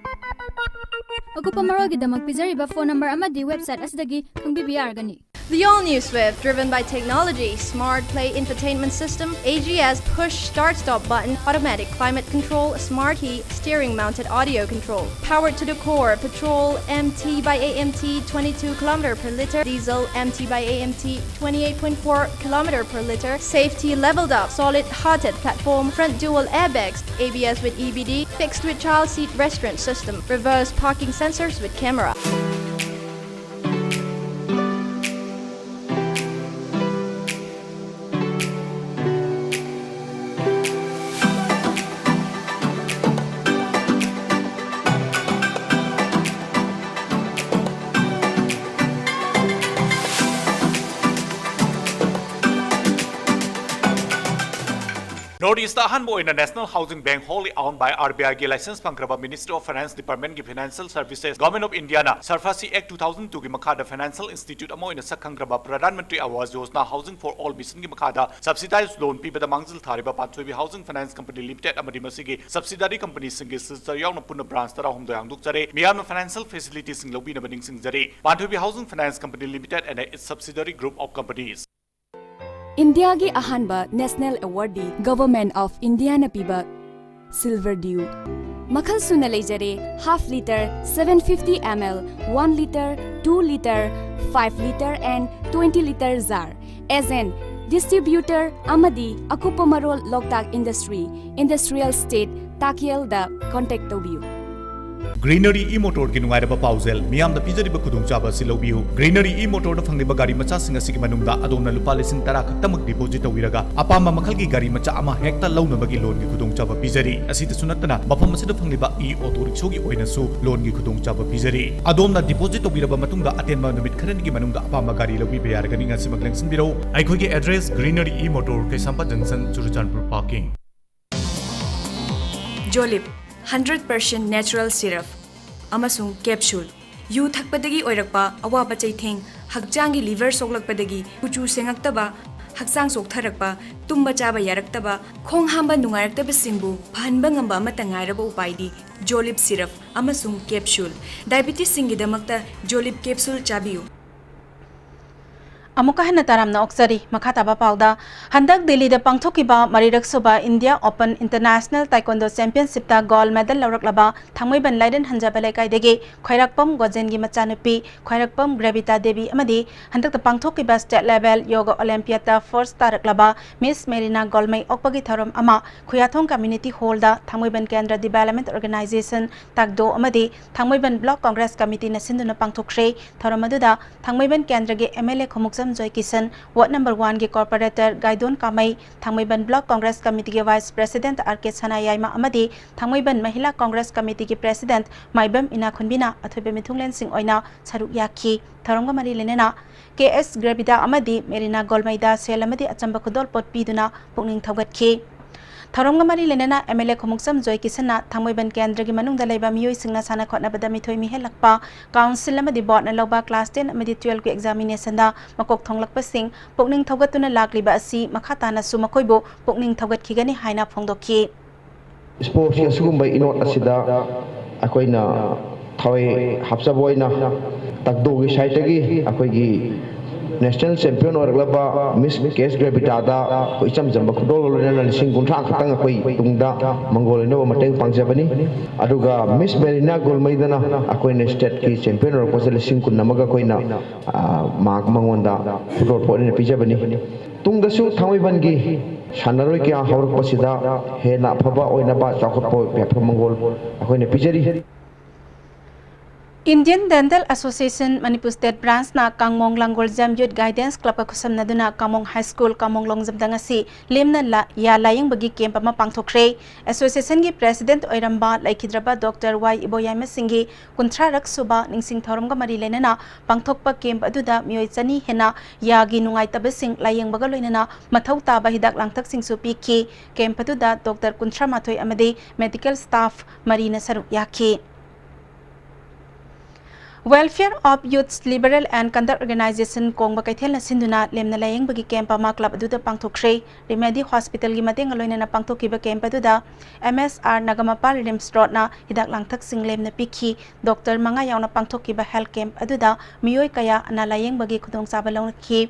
ꯑꯀꯨꯞꯄ ꯃꯔꯣꯜꯒꯤꯗꯃꯛ ꯄꯤꯖꯔꯤꯕ phone number ꯑꯃꯗꯤ website ꯑꯁꯤꯗꯒꯤ ꯈꯪꯕꯤꯕ ꯌꯥꯔꯒꯅꯤ꯫ The all-new Swift, driven by technology, smart play infotainment system, A G S push start-stop button, automatic climate control, smart key, steering mounted audio control, powered to the core, petrol M T by A M T, twenty-two kilometer per liter, diesel M T by A M T, twenty-eight point four kilometer per liter, safety leveled up, solid hearted platform, front dual airbags, A B S with E B D, fixed with child seat restraint system, reverse parking sensors with camera. North East ꯑꯍꯥꯟꯕ ꯑꯣꯏꯅ National Housing Bank, wholly owned by RBI ꯒꯤ license ꯐꯪꯈ꯭ꯔꯕ Ministry of Finance Department ꯒꯤ Financial Services, Government of India ꯅ SARFAESI Act two thousand two ꯒꯤ ꯃꯈꯥꯗ financial institute ꯑꯃ ꯑꯣꯏꯅ ꯁꯛ ꯈꯪꯈ꯭ꯔꯕ Pradhan Mantri Awas Yojana Housing for All mission ꯒꯤ ꯃꯈꯥꯗ subsidized loan ꯄꯤꯕꯗ ꯃꯥꯡꯖꯤꯜ ꯊꯥꯔꯤꯕ ꯄꯥꯟꯊꯣꯏꯕꯤ Housing Finance Company Limited ꯑꯃꯗꯤ ꯃꯁꯤꯒꯤ subsidiary company ꯁꯤꯡꯒꯤ signature ꯌꯥꯎꯅ ꯄꯨꯟꯅ branch ꯇꯔꯥꯍꯨꯝꯗꯣꯏ ꯍꯥꯡꯗꯣꯛꯆꯔꯦ꯫ ꯃꯤꯌꯥꯝꯅ financial facility ꯁꯤꯡ ꯂꯧꯕꯤꯅꯕ ꯅꯤꯡꯁꯤꯡꯖꯔꯤ꯫ ꯄꯥꯟꯊꯣꯏꯕꯤ Housing Finance Company Limited and its subsidiary group of companies. India ꯒꯤ ꯑꯍꯥꯟꯕ national award D Government of India ꯅ ꯄꯤꯕ Silver Dew ꯃꯈꯜ ꯁꯨꯅ ꯂꯩꯖꯔꯦ: half litre, seven fifty ml, one litre, two litre, five litre and twenty litre jar꯫ Agent, distributor ꯑꯃꯗꯤ ꯑꯀꯨꯞꯄ ꯃꯔꯣꯜ ꯂꯣꯛꯇꯥꯛ Industry, Industrial Estate, ꯇꯥꯀꯦꯜꯗ contact ꯇꯧꯕꯤꯌꯨ꯫ Greenery e-motor ꯒꯤ ꯅꯨꯡꯉꯥꯏꯔꯕ ꯄꯥꯎꯖꯦꯜ, ꯃꯤꯌꯥꯝꯗ ꯄꯤꯖꯔꯤꯕ ꯈꯨꯗꯣꯡꯆꯥꯕ ꯑꯁꯤ ꯂꯧꯕꯤꯌꯨ꯫ Greenery e-motor ꯗ ꯐꯪꯂꯤꯕ ꯒꯥꯔꯤ ꯃꯆꯥꯁꯤꯡ ꯑꯁꯤꯒꯤ ꯃꯅꯨꯡꯗ ꯑꯗꯣꯝꯅ ꯂꯨꯄꯥ ꯂꯤꯁꯤꯡ ꯇꯔꯥ ꯈꯛꯇꯃꯛ deposit ꯇꯧꯕꯤꯔꯒ ꯑꯄꯥꯝꯕ ꯃꯈꯜꯒꯤ ꯒꯥꯔꯤ ꯃꯆꯥ ꯑꯃ ꯍꯦꯛꯇ ꯂꯧꯅꯕꯒꯤ loan ꯒꯤ ꯈꯨꯗꯣꯡꯆꯥꯕ ꯄꯤꯖꯔꯤ꯫ ꯑꯁꯤꯗꯁꯨ ꯅꯠꯇꯅ ꯃꯐꯝ ꯑꯁꯤꯗ ꯐꯪꯂꯤꯕ e-auto rickshaw ꯒꯤ ꯑꯣꯏꯅꯁꯨ loan ꯒꯤ ꯈꯨꯗꯣꯡꯆꯥꯕ ꯄꯤꯖꯔꯤ꯫ ꯑꯗꯣꯝꯅ deposit ꯇꯧꯕꯤꯔꯕ ꯃꯇꯨꯡꯗ ꯑꯇꯦꯟꯕ ꯅꯨꯃꯤꯠ ꯈꯔꯅꯤꯒꯤ ꯃꯅꯨꯡꯗ ꯑꯄꯥꯝꯕ ꯒꯥꯔꯤ ꯂꯧꯕꯤꯕ ꯌꯥꯔꯒꯅꯤ꯫ ꯉꯁꯤꯃꯛ ꯂꯦꯡꯁꯤꯟꯕꯤꯔꯛꯎ꯫ ꯑꯩꯈꯣꯏꯒꯤ address: Greenery e-motor, ꯀꯩꯁꯥꯝꯄꯥꯠ junction, Churachandpur parking꯫ Jolib, hundred percent natural syrup ꯑꯃꯁꯨꯡ capsule꯫ ꯌꯨ ꯊꯛꯄꯗꯒꯤ ꯑꯣꯏꯔꯛꯄ ꯑꯋꯥꯕ ꯆꯩꯊꯦꯡ, ꯍꯛꯆꯥꯡꯒꯤ liver ꯁꯣꯛꯂꯛꯄꯗꯒꯤ ꯀꯨꯆꯨ ꯁꯦꯡꯉꯛꯇꯕ, ꯍꯛꯆꯥꯡ ꯆꯣꯛꯊꯔꯛꯄ, ꯇꯨꯝꯕ ꯆꯥꯕ ꯌꯥꯔꯛꯇꯕ, ꯈꯣꯡ ꯍꯥꯝꯕ ꯅꯨꯡꯉꯥꯏꯔꯛꯇꯕꯁꯤꯡꯕꯨ ꯐꯍꯟꯕ ꯉꯝꯕ ꯑꯃꯠꯇ ꯉꯥꯏꯔꯕ ꯎꯄꯥꯏꯗꯤ Jolib syrup ꯑꯃꯁꯨꯡ capsule꯫ Diabetes ꯁꯤꯡꯒꯤꯗꯃꯛꯇ Jolib capsule ꯆꯥꯕꯤꯌꯨ꯫ ꯑꯃꯨꯛꯀ ꯍꯟꯅ ꯇꯔꯥꯝꯅ ꯑꯣꯛꯆꯔꯤ꯫ ꯃꯈꯥ ꯇꯥꯕ ꯄꯥꯎꯗ, ꯍꯟꯗꯛ ꯗꯤꯜꯂꯤꯗ ꯄꯥꯡꯊꯣꯛꯈꯤꯕ ꯃꯔꯤꯔꯛ ꯁꯨꯕ India Open International Taekwondo Championship ꯇ gold medal ꯂꯧꯔꯛꯂꯕ ꯊꯥꯡꯃꯩꯕꯟ ꯂꯥꯏꯔꯦꯟ ꯍꯟꯖꯕ ꯂꯩꯀꯥꯏꯗꯒꯤ ꯈ꯭ꯋꯥꯏꯔꯥꯛꯄꯝ ꯒꯣꯖꯦꯟꯒꯤ ꯃꯆꯥꯅꯨꯄꯤ ꯈ꯭ꯋꯥꯏꯔꯥꯛꯄꯝ ꯒ꯭ꯔꯦꯕꯤꯇꯥ ꯗꯦꯕꯤ ꯑꯃꯗꯤ ꯍꯟꯗꯛꯇ ꯄꯥꯡꯊꯣꯛꯈꯤꯕ state level yoga Olympiad ꯇ first ꯇꯥꯔꯛꯂꯕ Miss ꯃꯦꯔꯤꯅꯥ ꯒꯣꯜꯃꯩ ꯑꯣꯛꯄꯒꯤ ꯊꯧꯔꯝ ꯑꯃ ꯈꯨꯌꯥꯊꯣꯡ Community Hall ꯗ ꯊꯥꯡꯃꯩꯕꯟ ꯀꯦꯟꯗ꯭ꯔ Development Organization, ꯇꯥꯛꯗꯣ ꯑꯃꯗꯤ ꯊꯥꯡꯃꯩꯕꯟ Block Congress Committee ꯅ ꯁꯤꯟꯗꯨꯅ ꯄꯥꯡꯊꯣꯛꯈ꯭ꯔꯦ꯫ ꯊꯧꯔꯝ ꯑꯗꯨꯗ ꯊꯥꯡꯃꯩꯕꯟ ꯀꯦꯟꯗ꯭ꯔꯒꯤ M L A ꯈꯣꯡꯎꯞꯆꯝ Joykishan, ward number one ꯒꯤ corporator ꯒꯥꯏꯗꯣꯟ ꯀꯥꯃꯩ, ꯊꯥꯡꯃꯩꯕꯟ Block Congress Committee ꯒꯤ vice president R K ꯁꯅꯥꯌꯥꯏꯃ ꯑꯃꯗꯤ ꯊꯥꯡꯃꯩꯕꯟ ꯃꯍꯤꯂꯥ Congress Committee ꯒꯤ president ꯃꯥꯏꯕꯝ ꯏꯅꯥꯈꯨꯟꯕꯤꯅ ꯑꯊꯣꯏꯕ ꯃꯤꯊꯨꯡꯂꯦꯟꯁꯤꯡ ꯑꯣꯏꯅ ꯁꯔꯨꯛ ꯌꯥꯈꯤ꯫ ꯊꯧꯔꯝꯒ ꯃꯔꯤ ꯂꯩꯅꯅ K S ꯒ꯭ꯔꯦꯕꯤꯗꯥ ꯑꯃꯗꯤ ꯃꯦꯔꯤꯅꯥ ꯒꯣꯜꯃꯩꯗ ꯁꯦꯜ ꯑꯃꯗꯤ ꯑꯆꯝꯕ ꯈꯨꯗꯣꯜꯄꯣꯠ ꯄꯤꯗꯨꯅ ꯄꯨꯛꯅꯤꯡ ꯊꯧꯒꯠꯈꯤ꯫ ꯊꯧꯔꯝꯒ ꯃꯔꯤ ꯂꯩꯅꯅ ꯑꯦꯝ ꯑꯦꯜ ꯑꯦ ꯈꯣꯡꯎꯞꯆꯝ ꯖꯣꯏ ꯀꯤꯁꯟꯅ ꯊꯥꯡꯃꯩꯕꯟ ꯀꯦꯟꯗ꯭ꯔꯒꯤ ꯃꯅꯨꯡꯗ ꯂꯩꯕ ꯃꯤꯑꯣꯏꯁꯤꯡꯅ ꯁꯥꯟꯅ ꯈꯣꯠꯅꯕꯗ ꯃꯤꯊꯣꯏ ꯃꯤꯍꯦꯜꯂꯛꯄ, ꯀꯥꯎꯟꯁꯤꯜ ꯑꯃꯗꯤ ꯕꯣꯔꯗꯅ ꯂꯧꯕ ꯀ꯭ꯂꯥꯁ ꯇꯦꯟ ꯑꯃꯗꯤ ꯇꯨꯌꯦꯜꯐꯀꯤ ꯑꯦꯛꯖꯥꯃꯤꯅꯦꯁꯟꯗ ꯃꯀꯣꯛ ꯊꯣꯡꯂꯛꯄꯁꯤꯡ ꯄꯨꯛꯅꯤꯡ ꯊꯧꯒꯠꯇꯨꯅ ꯂꯥꯛꯂꯤꯕ ꯑꯁꯤ ꯃꯈꯥ ꯇꯥꯅꯁꯨ ꯃꯈꯣꯏꯕꯨ ꯄꯨꯛꯅꯤꯡ ꯊꯧꯒꯠꯈꯤꯒꯅꯤ ꯍꯥꯏꯅ ꯐꯣꯡꯗꯣꯛꯈꯤ꯫ ꯁ꯭ꯄꯣꯔꯠꯁꯀꯤ ꯑꯁꯤꯒꯨꯝꯕ ꯏꯅꯣꯠ ꯑꯁꯤꯗ ꯑꯩꯈꯣꯏꯅ ꯊꯋꯥꯏ ꯍꯥꯞꯆꯕ ꯑꯣꯏꯅ ꯇꯛꯗꯣꯒꯤ ꯁꯥꯏꯠꯇꯒꯤ ꯑꯩꯈꯣꯏꯒꯤ ꯅꯦꯁꯅꯦꯜ ꯆꯦꯝꯄꯤꯌꯟ ꯑꯣꯏꯔꯛꯂꯕ ꯃꯤꯁ ꯀꯦꯁ ꯒ꯭ꯔꯦꯕꯤꯇꯥꯗ ꯑꯩꯈꯣꯏ ꯏꯆꯝ ꯆꯝꯕ ꯈꯨꯗꯣꯜꯒ ꯂꯣꯏꯅꯅ ꯂꯤꯁꯤꯡ ꯀꯨꯟꯊ꯭ꯔꯥ ꯈꯛꯇꯪ ꯑꯩꯈꯣꯏ ꯇꯨꯡꯗ ꯃꯪꯒꯣꯜ ꯑꯣꯏꯅꯕ ꯃꯇꯦꯡ ꯄꯥꯡꯖꯕꯅꯤ꯫ ꯑꯗꯨꯒ ꯃꯤꯁ ꯃꯦꯔꯤꯅꯥ ꯒꯣꯜꯃꯩꯗꯅ ꯑꯩꯈꯣꯏꯅ ꯁ꯭ꯇꯦꯠꯀꯤ ꯆꯦꯝꯄꯤꯌꯟ ꯑꯣꯏꯔꯛꯄꯁꯦ ꯂꯤꯁꯤꯡ ꯀꯨꯟ ꯑꯃꯒ ꯑꯩꯈꯣꯏꯅ, ꯑ, ꯃꯥꯔꯛ ꯃꯉꯣꯟꯗ ꯈꯨꯗꯣꯜꯄꯣꯠ ꯑꯣꯏꯅ ꯄꯤꯖꯕꯅꯤ꯫ ꯇꯨꯡꯗꯁꯨ ꯊꯥꯡꯃꯩꯕꯟꯒꯤ ꯁꯥꯟꯅꯔꯣꯏ ꯀꯌꯥ ꯍꯧꯔꯛꯄꯁꯤꯗ ꯍꯦꯟꯅ ꯑꯐꯕ ꯑꯣꯏꯅꯕ ꯆꯥꯎꯈꯠꯄ ꯌꯥꯏꯐ ꯃꯪꯒꯣꯜ ꯑꯩꯈꯣꯏꯅ ꯄꯤꯖꯔꯤ꯫ Indian Dental Association Manipur State Branchꯅ ꯀꯥꯡꯃꯣꯡ ꯂꯥꯡꯒꯣꯜꯖꯝ Youth Guidance Clubꯀ ꯈꯨꯠꯁꯝꯅꯗꯨꯅ ꯀꯥꯃꯣꯡ High School ꯀꯥꯃꯣꯡ ꯂꯣꯡꯖꯝꯗ ꯉꯁꯤ ꯂꯦꯝꯅ ꯂꯥ-, ꯌꯥ ꯂꯥꯌꯦꯡꯕꯒꯤ ꯀꯦꯝꯞ ꯑꯃ ꯄꯥꯡꯊꯣꯛꯈ꯭ꯔꯦ꯫ Associationꯒꯤ President ꯑꯣꯏꯔꯝꯕ ꯂꯩꯈꯤꯗ꯭ꯔꯕ ꯗꯣꯛꯇꯔ ꯋꯥꯏ ꯏꯕꯣꯌꯥꯏꯃ ꯁꯤꯡꯒꯤ ꯀꯨꯟꯊ꯭ꯔꯥꯔꯛ ꯁꯨꯕ ꯅꯤꯡꯁꯤꯡ ꯊꯧꯔꯝꯒ ꯃꯔꯤ ꯂꯩꯅꯅ ꯄꯥꯡꯊꯣꯛꯄ ꯀꯦꯝꯞ ꯑꯗꯨꯗ ꯃꯤꯑꯣꯏ ꯆꯅꯤ ꯍꯦꯟꯅ ꯌꯥꯒꯤ ꯅꯨꯡꯉꯥꯏꯇꯕꯁꯤꯡ ꯂꯥꯌꯦꯡꯕꯒ ꯂꯣꯏꯅꯅ ꯃꯊꯧ ꯇꯥꯕ ꯍꯤꯗꯥꯛ ꯂꯥꯡꯊꯛꯁꯤꯡꯁꯨ ꯄꯤꯈꯤ꯫ ꯀꯦꯝꯞ ꯑꯗꯨꯗ ꯗꯣꯛꯇꯔ ꯀꯨꯟꯊ꯭ꯔꯥ ꯃꯥꯊꯣꯏ ꯑꯃꯗꯤ medical staff ꯃꯔꯤꯅ ꯁꯔꯨꯛ ꯌꯥꯈꯤ꯫ Welfare of Youths Liberal and Conduct Organization ꯀꯣꯡꯕ ꯀꯩꯊꯦꯜꯅ ꯁꯤꯟꯗꯨꯅ ꯂꯦꯝꯅ ꯂꯥꯌꯦꯡꯕꯒꯤ ꯀꯦꯝꯞ ꯑꯃ ꯀ꯭ꯂꯕ ꯑꯗꯨꯗ ꯄꯥꯡꯊꯣꯛꯈ꯭ꯔꯦ꯫ ꯔꯦꯃꯦꯗꯤ ꯍꯣꯁꯄꯤꯇꯥꯜꯒꯤ ꯃꯇꯦꯡꯒ ꯂꯣꯏꯅꯅ ꯄꯥꯡꯊꯣꯛꯈꯤꯕ ꯀꯦꯝꯞ ꯑꯗꯨꯗ ꯑꯦꯝ ꯑꯦꯁ ꯑꯥꯔ ꯅꯒꯃꯄꯥꯜ ꯔꯤꯝꯁ ꯔꯣꯗꯅ ꯍꯤꯗꯥꯛ ꯂꯥꯡꯊꯛꯁꯤꯡ ꯂꯦꯝꯅ ꯄꯤꯈꯤ꯫ ꯗꯣꯛꯇꯔ ꯃꯉꯥ ꯌꯥꯎꯅ ꯄꯥꯡꯊꯣꯛꯈꯤꯕ ꯍꯦꯜꯊ ꯀꯦꯝꯞ ꯑꯗꯨꯗ ꯃꯤꯑꯣꯏ ꯀꯌꯥ ꯑꯅꯥ ꯂꯥꯌꯦꯡꯕꯒꯤ ꯈꯨꯗꯣꯡꯆꯥꯕ ꯂꯧꯅꯈꯤ꯫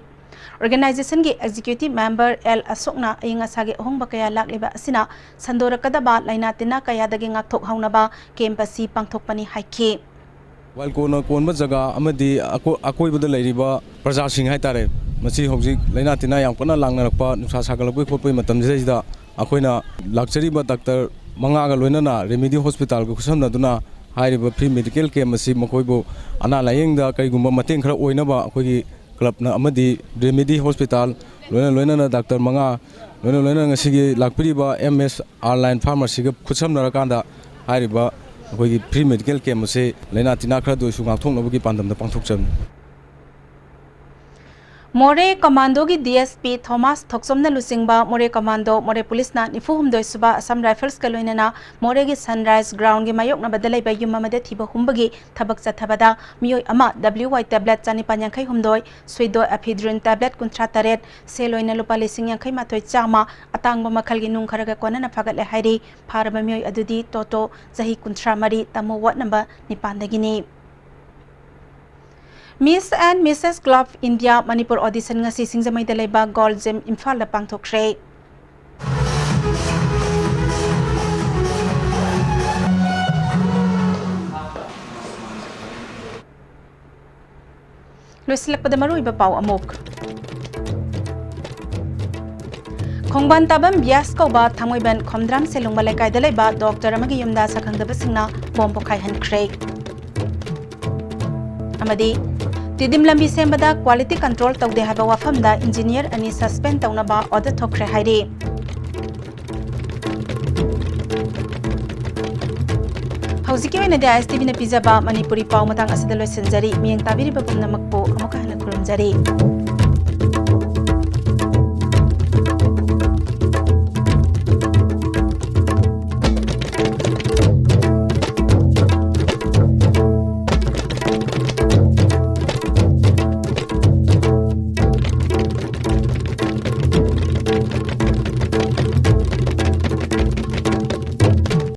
ꯑꯣꯔꯒꯅꯥꯏꯖꯦꯁꯟꯒꯤ ꯑꯦꯛꯖꯤꯀ꯭ꯌꯨꯇꯤꯚ ꯃꯦꯝꯕꯔ ꯑꯦꯜ ꯑꯁꯣꯛꯅ ꯑꯏꯪ ꯑꯁꯥꯒꯤ ꯑꯍꯣꯡꯕ ꯀꯌꯥ ꯂꯥꯛꯂꯤꯕ ꯑꯁꯤꯅ ꯁꯟꯗꯣꯔꯛꯀꯗꯕ ꯂꯥꯏꯅꯥ ꯇꯤꯟꯅꯥ ꯀꯌꯥꯗꯒꯤ ꯉꯥꯛꯊꯣꯛꯍꯧꯅꯕ ꯀꯦꯝꯞ ꯑꯁꯤ ꯄꯥꯡꯊꯣꯛꯄꯅꯤ ꯍꯥꯏꯈꯤ꯫ ꯋꯥꯏꯜ ꯀꯣꯟꯅ ꯀꯣꯟꯕ ꯖꯒꯥ ꯑꯃꯗꯤ ꯑꯀꯣ-, ꯑꯀꯣꯏꯕꯗ ꯂꯩꯔꯤꯕ ꯄ꯭ꯔꯖꯥꯁꯤꯡ ꯍꯥꯏꯇꯥꯔꯦ, ꯃꯁꯤ ꯍꯧꯖꯤꯛ ꯂꯥꯏꯅꯥ ꯇꯤꯟꯅꯥ ꯌꯥꯝ ꯀꯟꯅ ꯂꯥꯡꯅꯔꯛꯄ, ꯅꯨꯡꯁꯥ ꯁꯥꯒꯠꯂꯛꯄꯒꯤ ꯈꯣꯠꯄꯒꯤ ꯃꯇꯝꯁꯤꯗꯩꯁꯤꯗ ꯑꯩꯈꯣꯏꯅ ꯂꯥꯛꯆꯔꯤꯕ ꯗꯥꯛꯇꯔ ꯃꯉꯥꯒ ꯂꯣꯏꯅꯅ ꯔꯦꯃꯦꯗꯤ ꯍꯣꯁꯄꯤꯇꯥꯜꯒ ꯈꯨꯠꯁꯝꯅꯗꯨꯅ ꯍꯥꯏꯔꯤꯕ ꯐ꯭ꯔꯤ ꯃꯦꯗꯤꯀꯦꯜ ꯀꯦꯝꯞ ꯑꯁꯤ ꯃꯈꯣꯏꯕꯨ ꯑꯅꯥ ꯂꯥꯌꯦꯡꯗ ꯀꯔꯤꯒꯨꯝꯕ ꯃꯇꯦꯡ ꯈꯔ ꯑꯣꯏꯅꯕ ꯑꯩꯈꯣꯏꯒꯤ ꯀ꯭ꯂꯕꯅ ꯑꯃꯗꯤ ꯔꯦꯃꯦꯗꯤ ꯍꯣꯁꯄꯤꯇꯥꯜ ꯂꯣꯏꯅ ꯂꯣꯏꯅꯅ ꯗꯥꯛꯇꯔ ꯃꯉꯥ ꯂꯣꯏꯅ ꯂꯣꯏꯅꯅ ꯉꯁꯤꯒꯤ ꯂꯥꯛꯄꯤꯔꯤꯕ ꯑꯦꯝ ꯑꯦꯁ ꯑꯥꯔ ꯂꯥꯏꯟ ꯐꯥꯔꯃꯥꯁꯤꯒ ꯈꯨꯠꯁꯝꯅꯔꯀꯥꯟꯗ ꯍꯥꯏꯔꯤꯕ ꯑꯩꯈꯣꯏꯒꯤ ꯐ꯭ꯔꯤ ꯃꯦꯗꯤꯀꯦꯜ ꯀꯦꯝꯞ ꯑꯁꯤ ꯂꯥꯏꯅꯥ ꯇꯤꯟꯅꯥ ꯈꯔꯗ ꯑꯣꯏꯁꯨ ꯉꯥꯛꯊꯣꯛꯅꯕꯒꯤ ꯄꯥꯟꯗꯝꯗ ꯄꯥꯡꯊꯣꯛꯆꯕꯅꯤ꯫ ꯃꯣꯔꯦ ꯀꯃꯥꯟꯗꯣꯒꯤ ꯗꯤ ꯑꯦꯁ ꯄꯤ ꯊꯣꯃꯥꯁ ꯊꯣꯛꯆꯣꯝꯅ ꯂꯨꯆꯤꯡꯕ ꯃꯣꯔꯦ ꯀꯃꯥꯟꯗꯣ, ꯃꯣꯔꯦ ꯄꯨꯂꯤꯁꯅ ꯅꯤꯐꯨ ꯍꯨꯝꯗꯣꯏ ꯁꯨꯕ ꯑꯁꯥꯝ ꯔꯥꯏꯐꯜꯁꯀ ꯂꯣꯏꯅꯅ ꯃꯣꯔꯦꯒꯤ ꯁꯟꯔꯥꯏꯖ ꯒ꯭ꯔꯥꯎꯟꯒꯤ ꯃꯥꯌꯣꯛꯅꯕꯗ ꯂꯩꯕ ꯌꯨꯝ ꯑꯃꯗ ꯊꯤꯕ ꯍꯨꯝꯕꯒꯤ ꯊꯕꯛ ꯆꯠꯊꯕꯗ ꯃꯤꯑꯣꯏ ꯑꯃ ꯗꯕ꯭ꯂꯤꯌꯨ ꯋꯥꯏ ꯇꯦꯕ꯭ꯂꯦꯠ ꯆꯅꯤꯄꯥꯟ ꯌꯥꯡꯈꯩ ꯍꯨꯝꯗꯣꯏ, ꯁꯨꯏꯗꯣꯏ ꯑꯦꯐꯤꯗ꯭ꯔꯤꯟ ꯇꯦꯕ꯭ꯂꯦꯠ ꯀꯨꯟꯊ꯭ꯔꯥ ꯇꯔꯦꯠ, ꯁꯦꯜ ꯑꯣꯏꯅ ꯂꯨꯄꯥ ꯂꯤꯁꯤꯡ ꯌꯥꯡꯈꯩ ꯃꯥꯊꯣꯏ ꯆꯥꯝꯃ, ꯑꯇꯥꯡꯕ ꯃꯈꯜꯒꯤ ꯅꯨꯡ ꯈꯔꯒ ꯀꯣꯟꯅꯅ ꯐꯥꯒꯠꯂꯦ ꯍꯥꯏꯔꯤ꯫ ꯐꯥꯔꯕ ꯃꯤꯑꯣꯏ ꯑꯗꯨꯗꯤ ꯇꯣꯇꯣ, ꯆꯍꯤ ꯀꯨꯟꯊ꯭ꯔꯥ ꯃꯔꯤ, ꯇꯥꯃꯣ ꯋꯥꯔꯗ ꯅꯝꯕꯔ ꯅꯤꯄꯥꯟꯗꯒꯤꯅꯤ꯫ Miss and Missus Club India Manipur audition ꯉꯁꯤ ꯁꯤꯡꯖꯃꯩꯗ ꯂꯩꯕ ꯒꯣꯜ ꯖꯤꯝ ꯏꯝꯐꯥꯜꯗ ꯄꯥꯡꯊꯣꯛꯈ꯭ꯔꯦ꯫ ꯂꯣꯏꯁꯤꯜꯂꯛꯄꯗ ꯃꯔꯨꯑꯣꯏꯕ ꯄꯥꯎ ꯑꯃꯨꯛ꯫ ꯈꯣꯡꯕꯥꯟ ꯇꯥꯕꯝ ꯕ꯭ꯌꯥꯁ ꯀꯧꯕ ꯊꯥꯡꯃꯩꯕꯟ ꯈꯣꯝꯗ꯭ꯔꯥꯝ ꯁꯦꯂꯨꯡꯕ ꯂꯩꯀꯥꯏꯗ ꯂꯩꯕ ꯗꯣꯛꯇꯔ ꯑꯃꯒꯤ ꯌꯨꯝꯗ ꯁꯛꯈꯪꯗꯕꯁꯤꯡꯅ ꯕꯣꯝ ꯄꯣꯈꯥꯏꯍꯟꯈ꯭ꯔꯦ꯫ ꯑꯃꯗꯤ ꯇꯤꯗꯤꯝ ꯂꯝꯕꯤ ꯁꯦꯝꯕꯗ quality control ꯇꯧꯗꯦ ꯍꯥꯏꯕ ꯋꯥꯐꯝꯗ ꯏꯟꯖꯤꯅꯤꯌꯔ ꯑꯅꯤ suspend ꯇꯧꯅꯕ order ꯊꯣꯛꯈ꯭ꯔꯦ ꯍꯥꯏꯔꯤ꯫ ꯍꯧꯖꯤꯛꯀꯤ ꯑꯣꯏꯅꯗꯤ ꯑꯥꯏ ꯑꯦꯁ ꯇꯤ ꯚꯤꯅ ꯄꯤꯖꯕ ꯃꯅꯤꯄꯨꯔꯤ ꯄꯥꯎ ꯃꯇꯥꯡ ꯑꯁꯤꯗ ꯂꯣꯏꯁꯤꯟꯖꯔꯤ꯫ ꯃꯤꯠꯌꯦꯡ ꯇꯥꯕꯤꯔꯤꯕ ꯄꯨꯝꯅꯃꯛꯄꯨ ꯑꯃꯨꯛꯀ ꯍꯟꯅ ꯈꯨꯔꯨꯝꯖꯔꯤ꯫